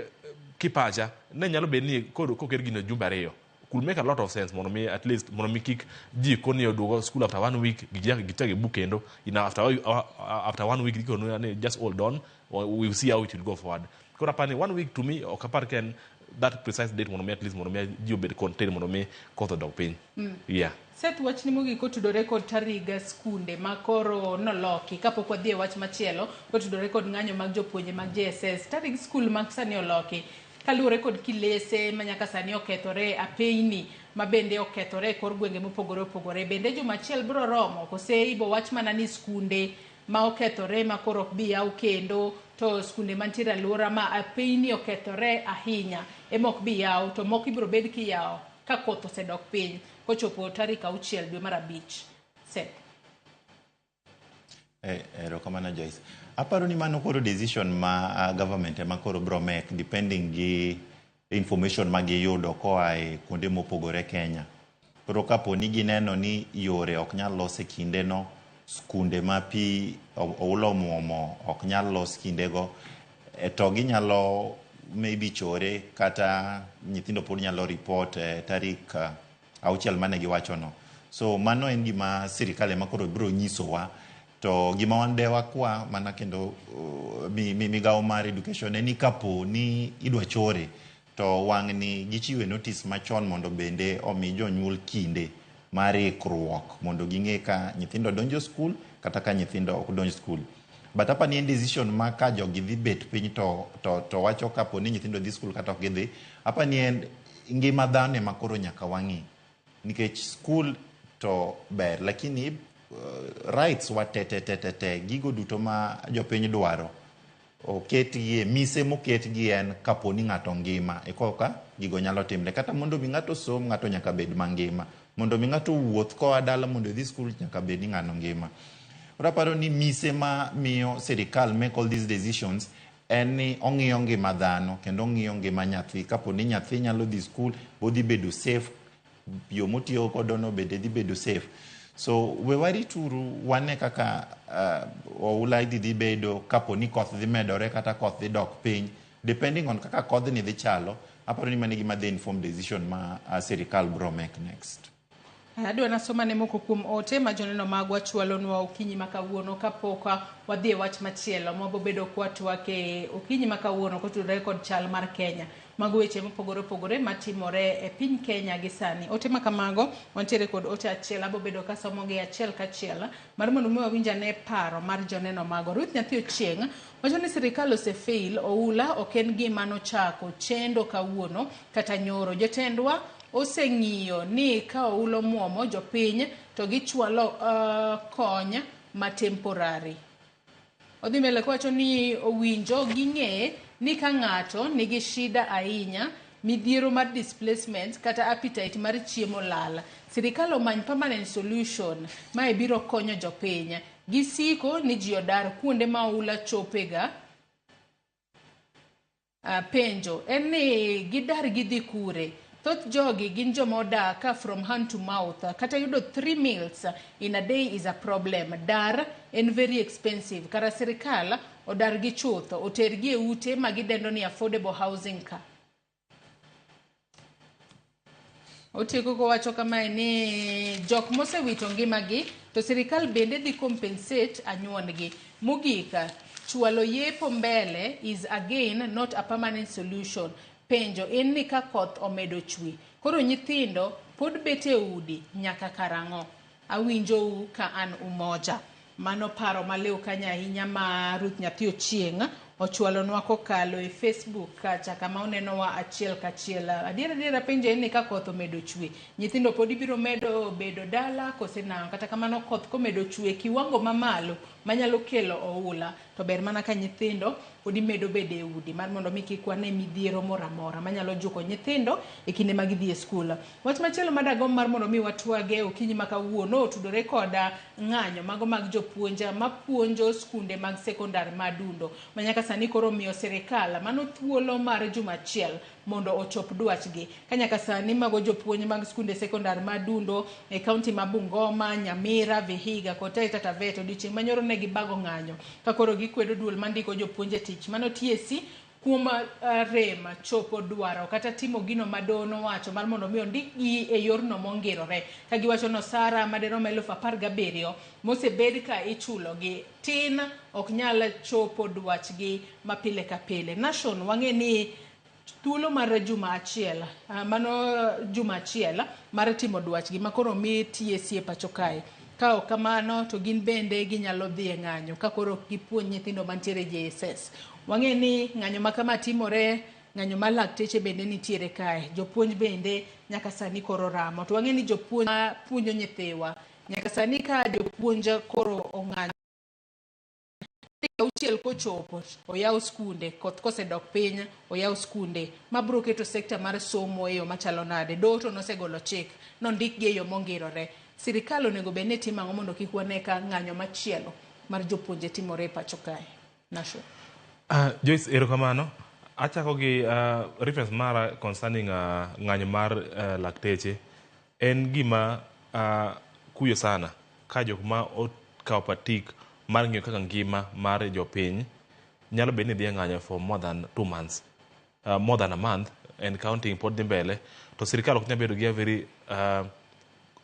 B: kipacha ne nyalo bedo ni koket gino jumbe 2 could make a lot of sense mondo mi at least mondo mi kik ji koni oduogo school after one week gichak gibook kendo after one week gikono ni just hold on, we will see how it will go forward. Koro apani one week to me ok apar ka en that precise date mondo mi at least mondo mi ji obed contained mondo mi koth odog piny. Yeah.
A: Seth, wachni mogik kotudore kod tarig skunde ma koro noloki kapok wadhi e wach machielo kotudore kod ng'anyo mag jopuonje mag JSS. Tarig skul ma sani oloki kaluwore kod kilese ma nyaka sani okethore, apeyni ma bende okethore e kor gwenge mopogore opogore. Bende juma achiel biro romo kose ibo wach mana ni skunde ma okethore ma koro ok bi yaw kendo, to skunde mantiere alwora ma apeyni okethore ahinya ema ok bi yaw, to moko ibiro bed kiyawo ka koth osedok piny kochopo tarik 6 dwe mar 5. Seth.
C: Erokamano Joyce. Aparo ni mano koro decision ma government ema koro bro make depending gi information ma giyudo koa e kuonde mopogore Kenya. Koro kapo ni gineno ni yore ok nyal los e kindeno, skunde ma pi oula omuomo ok nyal los kindego, to ginyalo maybe chore kata nyithindo pod nyalo report tarik 6 mane giwachono. So mano en gima sirikal ema koro biro nyisowa. To gima wan dewa kwa mana kendo migawo mar education en ni kapo ni idwa chore to wang'ni gichiwe notice machon mondo bende omi jonyuol kinde mar ikruok mondo ging'e ka nyithindo donjo skul kata ka nyithindo ok donj skul. But apa ni en decision ma ka jogi dhi bet piny to wacho kapo ni nyithindo dhi skul kata ok gidhi, apa ni en ngima dhano ema koro nyaka wang'i. Nikech skul to ber, lakini rights wa te te te te te gigo duto ma jopiny dwaro oketgie, mise moketgi en kapo ni ng'ato ngima e koka gigo nyalo timre. Kata mondo mi ng'ato som, ng'ato nyaka bed mangima. Mondo mi ng'ato wuoth koa dala mondo odhi skul nyaka bed ni ng'ano ngima. Koro aparo ni mise ma miyo sirikal make all these decisions en ni ong'iyo ngima dhano kendo ong'iyo ngima nyathi. Kapo ni nyathi nyalo dhi skul, bodhi bedo safe, yo motiyo godo no bende dhi bedo safe. So we warituru wane kaka oula dhi bedo kapo ni koth dhi medore kata koth dhi dok piny, depending on kaka kodhni dhi chalo. Aparo ni mano e gima dhi inform decision ma sirikal bro make next.
A: Adwa nasoma ne moko kuom ote ma joneno magwa chwalonwa okinyi ma kawuono kapok wadhi e wach machielo mabobedo kwatwak e okinyi ma kawuono kotudore kod chal mar Kenya. Mago weche mopogore opogore matimore e piny Kenya gi sani. Ote ma kamago wantiere kod ote achiel abobedo kasomogi achiel kachiel mar mondo mi wawinj ane paro mar joneno mago. Ruth Nyathi Ochieng' wacho ni sirikal osefail, oula ok en gima nochako chendo kawuono kata nyoro. Jotendwa oseng'iyo ni ka oula omuomo jopiny to gichwalo kony ma temporary. Odhi mbele kowacho ni owinjo ging'e ni ka ng'ato nigi shida ahinya, midhiero mar displacement kata appetite mar chiemo lal, sirikal omany permanent solution mae biro konyo jopiny. Gisiko ni ji odar kuonde ma oula chopega. Penjo en ni gidar gidhi kure? Thoth jogi gin joma odak ka from hand to mouth, kata yudo 3 meals in a day is a problem. Dar en very expensive. Kara sirikal odar gi chuth, otergi e ute ma gidendo ni affordable housing ka. Otieko kowacho kamae ni jok mosewito ngimagi to sirikal bende dhi compensate anyuondgi. Mogik, chwalo yepo mbele is again not a permanent solution. Penjo en ni ka koth omedo chwe, koro nyithindo pod bet e udi nyaka karang'o? Awinjou ka an Umoja. Mano paro maliw kanyo ahinya ma Ruth Nyathi Ochieng' ochwalonwa kokalo e Facebook kacha kama unenowa achiel kachiel. Adier adier penjo en ni ka koth omedo chwe, nyithindo pod ibiro medo bedo dala kose nang'o? Kata kamano koth komedo chwe kiwango mamalo manyalo kelo oula, to ber mana ka nyithindo pod imedo bedo e udi mar mondo mi kik wane midhiero moro amora manyalo juko nyithindo e kinde ma gidhi e skul. Wach machielo madagomb mar mondo mi watwage okinyi ma kawuono otudore koda ng'anyo mago mag jopuonj mapuonjo skunde mag sekondar ma Dundo ma nyaka sani koro miyo sirikal mano thuolo mar juma achiel mondo ochop dwachgi. Ka nyaka sani mago jopuonj mag skunde sekondar ma Dundo e kaunti ma Bungoma, Nyamira, Vihiga kod Taita Taveta odiochieng' manyoro ne gibago ng'anyo ka koro gikwedo duol mandiko jopuonj e tich mano TSC kuom rem chopo dwaro kata timo gino ma doho nowacho mar mondo mi ondikgi e yorno mongirore ka giwacho ni osara madirom 17,000 mosebed ka ichulogi tin ok nyal chopo dwachgi ma pile ka pile. Nation wang'e ni thuolo mar juma achiel mano juma achiel mar timo dwachgi ma koro mi TSC e pacho kae. Ka ok kamano to gin bende ginyalo dhi e ng'anyo ka koro ok gipuonj nyithindo mantiere JSS. Wang'e ni ng'anyo ma kama timore, ng'anyo mar lakteche bende nitiere kae, jopuonj bende nyaka sani koro ramo. To wang'e ni jopuonj ma puonjo nyithiwa nyaka sani ka jopuonj koro ong'anyo auchiel kochopo oyaw skunde, koth kosedok piny oyaw skunde mabro keto sekta mar somo e yo machalo nade. Doho to nosegolo chik nondikgi e yo mongirore. Sirikal onego bed ni timo ang'o mondo kik wane ka ng'anyo machielo mar jopuonje timore e pacho kae? Nashon.
B: Joyce, erokamano. Achako gi reference mara concerning ng'anyo mar lakteche. En gima kuyo sana ka jok ma okawo patik mar ng'iyo kaka ngima mar jopiny nyalo bedo ni dhi e ng'anyo for more than 2 months, more than a month and counting pod dhi mbele, to sirikal ok nyal bedo gi a very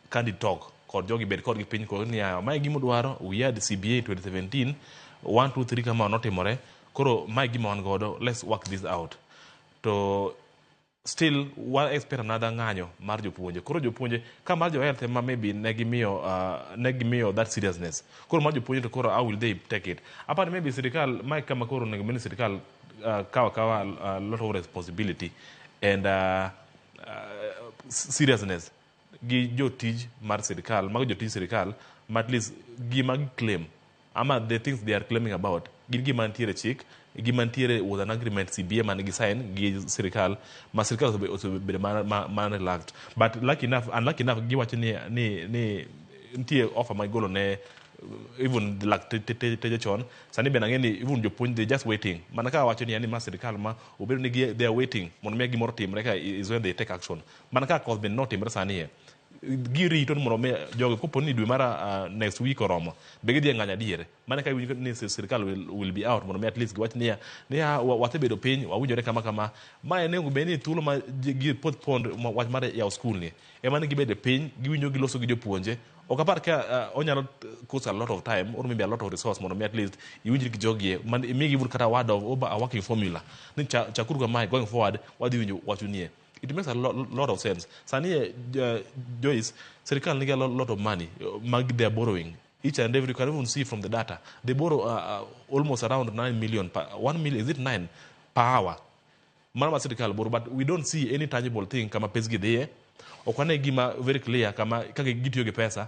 B: candid talk kod jogi, bed kodgi piny kod niya mae gima udwaro. We had CBA 2017 1 2 3 kama notimore, koro mae gima wan godo, let's work this out. To still wa expect another ng'anyo mar jopuonje. Koro jopuonje ka mar jo health ema maybe ne gimiyo that seriousness, koro mar jopuonje to koro how will they take it? Apani maybe sirikal mae kama koro onego bed ni sirikal kawa kawa a lot of responsibility and seriousness gi jotij mar sirikal, mago jotij sirikal ma at least gima gi claim ama the things they are claiming about gin gima nitiere chik, gima nitiere was an agreement CBA man gi sign gi sirikal ma sirikal osebedo ma relaxed. But lucky enough, unlucky enough, giwacho ni nitie offer ma gigolo ne even lakteche chon. Sani bende ang'e ni even jopuonj, they just waiting mana ka wacho ni yani ma sirikal ma obedo ni they are waiting mondo mi gimoro timre ka is when they take action. Mana ka koth bende notimre sani e girito ni mondo mi jogi kopo ni dwe mar next week oromo be gidhi e ng'anyo adier. Mana ka iwinjo ni sirikal will be out mondo mi at least giwach niya wasebedo piny wawinjore kama kama ma en onego bed ni thuolo ma gi postpone wach mar yawo skul ni ema ne gibedo piny giwinjo giloso gi jopuonje. Ok apar ka onyalo cost a lot of time or maybe a lot of resource mondo mi at least iwinjri gi jogi man imigi even kata word of a working formula ni chakuru kamae, going forward wadhi winjo wachu nie. It makes a lot of sense. Sani Joyce, sirikal nigi a lot of money mag they are borrowing each and every, you can even see from the data they borrow almost around 9 million per, 1 million, is it 9 per hour mano ma sirikal borrow, but we don't see any tangible thing kama pesgi dhiye. Ok wane gima very clear kama kaka gitiyo gi pesa.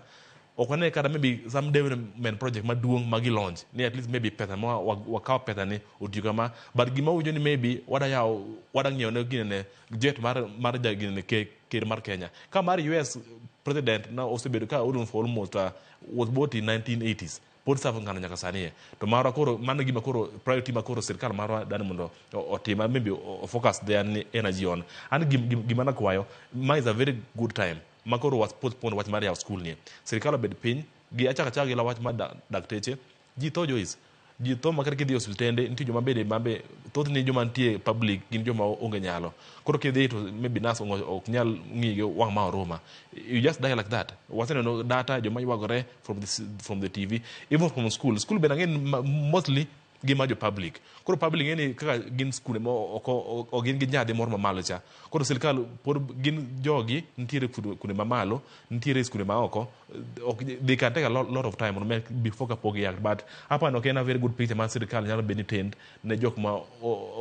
B: Ok wane kata maybe some development project maduong' ma gi launch ni at least maybe pesa ma wakawo pesa ni otiyo kama. But gima winjo ni maybe wada yawo wada ng'iewo ne ginene jet mar ja ginene ker mar Kenya ka mar US president na osebedo ka oduong for almost was bought in 1980s pod serve ng'ano nyaka sani e. To marwa koro mano gima koro priority ma koro sirikal marwa dani mondo otim maybe o focus their energy on. An gima nakwayo ma is a very good time ma koro was postpone wach mar yawo skul ni sirikal obed piny gi achaka achaka gi la wach mar dakteche. Ji tho, Joyce, ji tho makata kidhi e osiptende nitie joma bede mabe thothne joma nitie public gin joma onge nyalo. Koro kidhi to maybe nurse ok nyal ng'iyi gi wang' ma oruma, you just die like that. Waseneno data joma ywagore from the TV, even from school. School bende ang'e ni mostly Gi ma jo public. Koro public ng'e ni kaka gin skunde ma ok gin gi nyadhi moro mamalo cha. Koro sirikal pod gin jogi nitiere kuonde mamalo, nitiere skunde ma oko, ok they can take a lot of time mondo mi before kapok gi act. But hapa ok en a very good picture mar sirikal nyalo bedo ni tend ne jok ma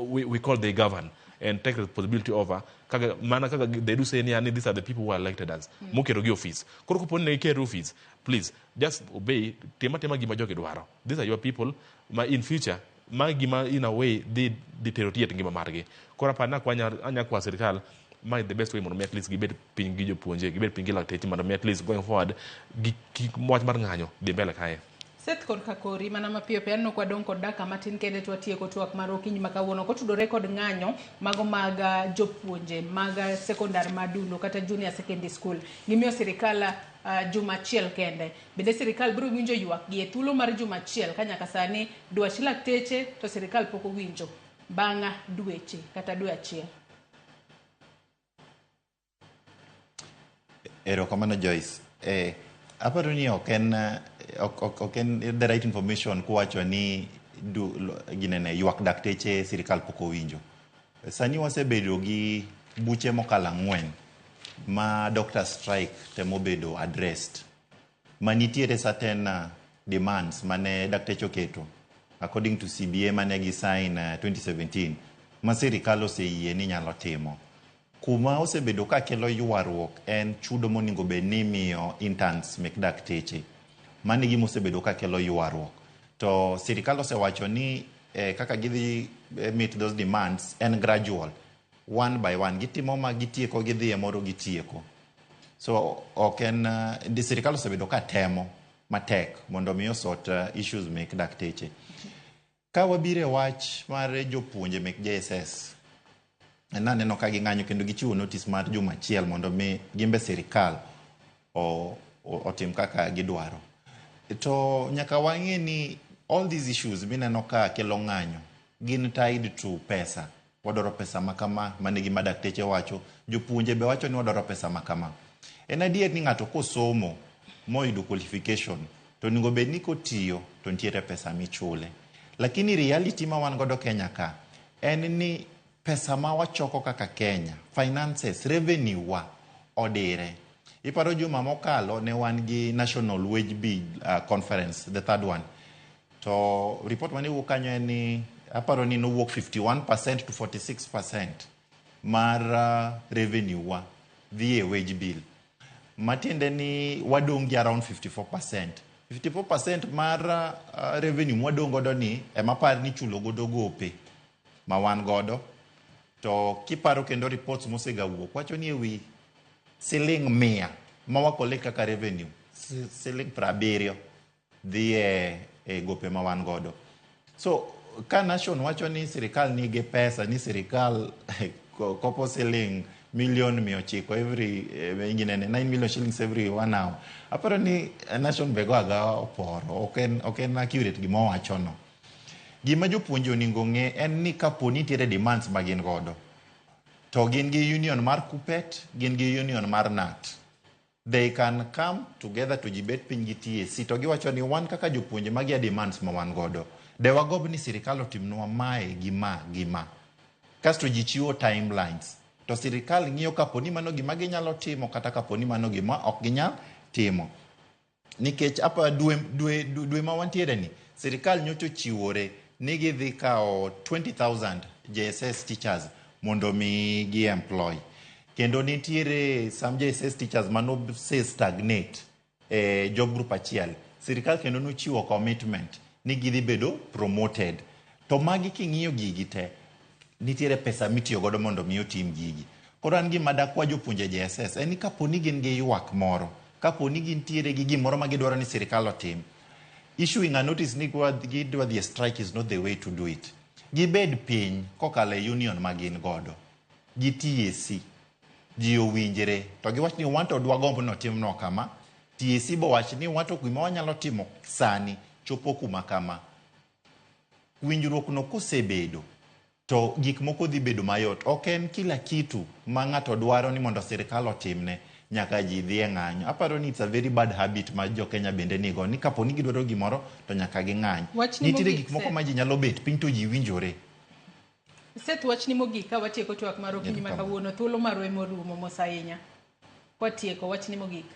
B: we call they govern and take responsibility over kaka mana kaka they do say ni these are the people who are elected us moketo gi office. Koro kopo ni ne giketo office, please just obey, tim atima gima jogi dwaro. These are your people ma in future ma gima in a way dhi dhi tero tiet ngima margi. Koro apani anya kwa sirikal ma the best way mondo mi at least gibed piny gi jopuonje, gibed piny gi lakteche mondo mi at least going forward gi kik wach mar ng'anyo dhi mbele kae.
A: Seth kod Kakori, mana mapiyo piyo aneno kwadong' kod dakika matin kende to watieko twak mar okinyi ma kawuono kotudore kod ng'anyo mago mag jopuonje mag sekondar madundo kata junior secondary school. Gimiyo sirikal juma achiel kende. Bende sirikal biro winjo ywak gi e thuolo mar juma achiel ka nyaka sani dwach lakteche to sirikal pok owinjo bang' dweche kata dwe achiel.
C: Erokamano Joyce. Aparo ni ok en ok en the right information kuwacho ni ginene ywak dakteche sirikal pok owinjo. Sani wasebedo gi buche mokalo 4 ma doctor strike temo bedo addressed. Manitiere certain demands mane dakteche oketo according to CBA mane gi sign 2017 ma sirikal oseyie ni nyalo timo. Kuma osebedo ka kelo ywaruok en chudo monego bed ni imiyo interns mek dakteche. Mano e gima osebedo ka kelo ywaruok. To sirikal osewacho ni kaka gidhi meet those demands en gradual. One by one. Gitimo ma gitieko gidhi e moro gitieko. So ok en sirikal osebedo ka temo matek mondo mi osort issues mek dakteche. Ka wabiro e wach mar jopuonje mek JSS, naneno ka ging'anyo kendo gichiwo notice mar juma achiel mondo mi gimbe sirikal otim kaka gidwaro. To nyaka wang'e ni all these issues mineno ka kelo ng'anyo gin tied to pesa. Wadwaro pesa makama, mano e gima dakteche wacho. Jopuonje be wacho ni wadwaro pesa makama. En adier ni ng'ato kosomo moyudo qualification to onego bed ni kotiyo to nitiere pesa michule. Lakini reality ma wan godo Kenya ka en ni pesa ma wachoko kaka Kenya, finances, revenue wa odire. Iparo juma mokalo ne wan gi National Wage Bill Conference, the third one. To report mane wuok kanyo en ni aparo ni nowuok 51% to 46% mar revenue wa dhi e wage bill. Matiende ni wadong' gi around 54%. 54% mar revenue mwadong' godo ni ema par ni chulo godo gope ma wan godo. To kiparo kendo reports mosegawuok wacho ni ewi siling 100 ma wa collect kaka revenue, siling 70 dhi e gope ma wan godo. So ka nation wacho ni sirikal nigi pesa ni sirikal kopo siling milion 900 every ginene 9 million shillings every 1 hour. Aparo ni nation be go agawa oporo, ok en accurate gima owacho no. Gima jopuonje onego ng'e en ni kapo ni nitiere demands ma gin godo, to gin gi union mar KUPPET, gin gi union mar KNUT. They can come together to gibet piny gi TSC to giwacho ni wan kaka jopuonje magi e demands ma wan godo. De wagomb ni sirikal otimnwa mae gi ma gi ma. Kasto ji chiwo timelines. To sirikal ng'iyo kapo ni mano gima ginyalo timo kata kapo ni mano gima ok ginyal timo. Nikech apa dwe ma wantiere ni, sirikal nyocha ochiwore ni gidhi kawo 20,000 JSS teachers mondo mi gi employ. Kendo nitiere some JSS teachers mano se stagnate e job group achiel. Sirikal kendo nochiwo commitment ni gidhi bedo promoted. To magi king'iyo gigi te, nitiere pesa mitiyo godo mondo mi otim gigi. Koro an gima dakwa jopuonje JSS en ni kapo ni gin gi ywak moro, kapo ni gintiere gi gimoro ma gidwaro ni sirikal otim, issuing a notice ni gidwa dhi e strike is not the way to do it. Gibed piny kokalo e union ma gin godo, gi TSC, ji owinjre, to giwach ni wan to dwagomb ni otimnwa kama, TSC bowach ni wan to gima wanyalo timo sani chopo kuma kama. Winjruok no kosebedo, to gik moko dhi bedo mayot. Ok en kila kitu ma ng'ato dwaro ni mondo sirikal otimne, nyaka ji dhi e ng'anyo. Aparo ni it's a very bad habit ma jo Kenya bende nigo ni kapo ni gidwaro gimoro to nyaka ging'any.
A: Wachni
C: Nitiere
A: mogik,
C: gik moko
A: Seth.
C: ma ji nyalo bet piny to ji winjore.
A: Seth, wachni mogik ka watieko twak mar okinyi ma kawuono, thuolo marwa ema orumo mos ahinya. Kwatieko, wachni mogik.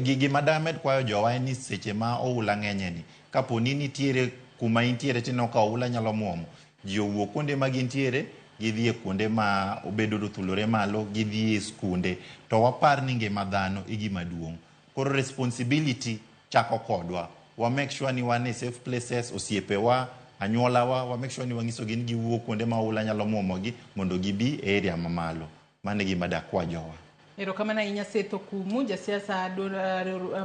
C: Gima damed kwayo jowa en ni seche ma oula ng'enye ni, kapo ni nitiere kuma intiere tineno ka oula nyalo muomo, ji owuok kuonde ma gintiere, gidhi e kuonde ma obedo othulore malo, gidhi e skunde. To wapar ni ngima dhano e gima duong'. Koro responsibility chako kodwa. Wa make sure ni wan e safe places, osiepewa, anyuolawa, wa make sure ni wang'isogi ni giwuok kuonde ma oula nyalo muomogi mondo gibi e area mamalo. Mano e gima dakwa jowa.
A: Erokamano ahinya Seth Okumu, jasiasa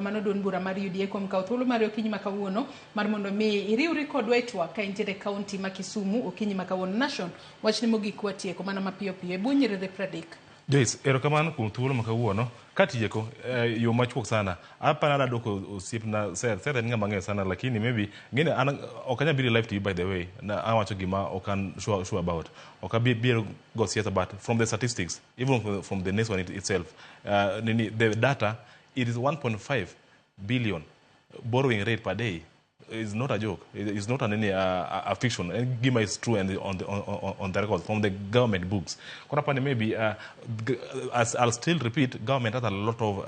A: mano duond bura mar UDA kuom kawo thuolo mari okinyi ma kawuono mar mondo mi iriwri kodwa e twak ka intiere e kaunti ma Kisumu okinyi ma kawuono. Nation, wachni mogik watieko mana mapiyo piyo e bwo nyiriri 30.
B: Joyce, erokamano kuom thuolo ma kawuono. Katieko, yo machuok sana. Aparo adwa duoko osiepna Seth. Seth en ng'ama ang'eyo sana lakini maybe ng'eni an ok anyal biro e live TV by the way. Na awacho gima ok an sure about. Ok abi biro go siasa but from the statistics, even from the next one itself, nini, the data, it is 1.5 billion borrowing rate per day. It's not a joke. It's not a fiction. Gima is true and on the record from the government books. Koro apani maybe, as I'll still repeat, government has a lot of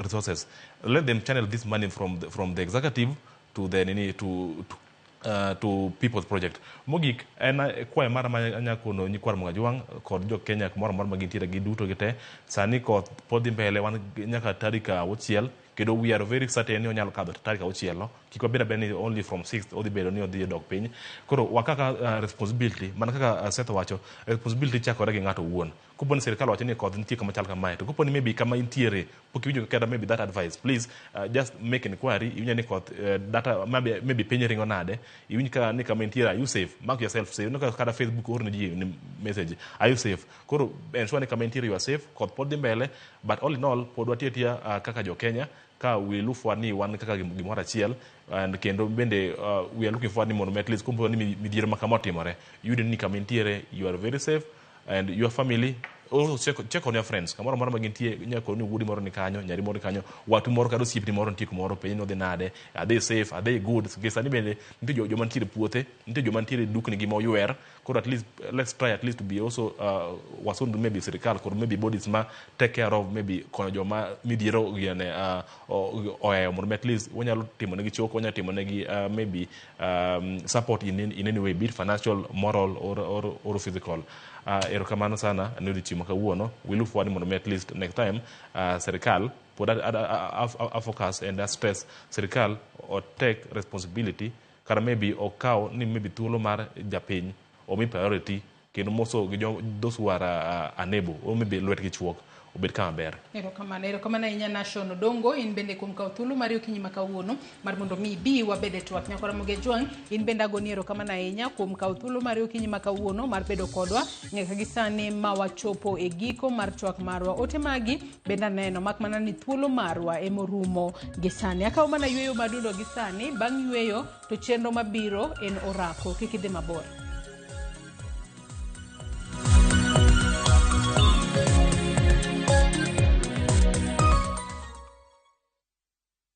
B: resources. Let them channel this money from the executive to the nini to people's project. Mogik en kwayo mara ma anya kono nyikwa Ramogi Ajwang' kod jo Kenya kumoro amora ma gintiere giduto gite. Sani koth pod dhi mbele, wan nyaka tarik 6, kendo we are very certain ni onyalo kadho tarik 6 no. Kik wabed abeda ni only from 6 odhi bedo ni odhi dok piny. Koro wakaka responsibility, mana kaka Seth owacho, responsibility chakore gi ng'ato owuon. Kopo ni sirikal owacho ni koth nitie kama chal kamae, to kopo ni maybe kama intiere pok iwinjo kata maybe that advice, please just make inquiry, iwinjo ni koth data maybe piny ringo nade, iwinj ka ni kama intiere, are you safe? Mark yourself safe. Ineno kata Facebook or ne ji ni message, are you safe? Koro ensure ni kama intiere you are safe, koth pod dhi mbele, but all in all pod watiyo atiya kaka jo Kenya ka we look forward ni wan kaka gimoro achiel and kendo bende we are looking forward ni mondo at least kompo ni midhiero ma kama otimore, iyudo ni kama intiere you are very safe and your family also. Check on your friends kamoro amora ma gintie. Inyalo koni ni wuodi moro ni kanyo, nyari moro ni kanyo, watu moro kata osiepni moro nitie kumoro, penj ni odhi nade, are they safe, are they good? Nikech sani bende nitie joma nitiere e puothe, nitie joma nitiere e dukni gi moywer. Koro at least let's try at least to be also wasund maybe sirikal kod maybe bodies ma take care of maybe konyo joma midhiero giene ohewo mondo mi at least wanyalo timo negi choko, wanyalo timo negi maybe support in any way, be it financial, moral or physical. Erokamano sana ne odiochieng' ma kawuono. We look forward mondo mi at least next time sirikal pod a focus and a stress sirikal o take responsibility kata maybe okaw ni maybe thuolo mar japiny omi priority kendo moso gi those who are unable or maybe lwetgi chuok obed kama ber.
A: Erokamano, erokamano ahinya Nation Odongo, in bende kuom kawo thuolo mari okinyi ma kawuono mar mondo mi ibi wabed e twak. Nyakora Ramogi Ajwang', in bende agoni erokamano ahinya kuom kawo thuolo mari okinyi ma kawuono mar bedo kodwa nyaka gi sani ma wachopo e giko mar twak marwa. Ote magi bende aneno, mak mana ni thuolo marwa emorumo gi sani. Akawo mana yweyo madundo gi sani, bang' yweyo to chenro mabiro en orako. Kik idhi mabor.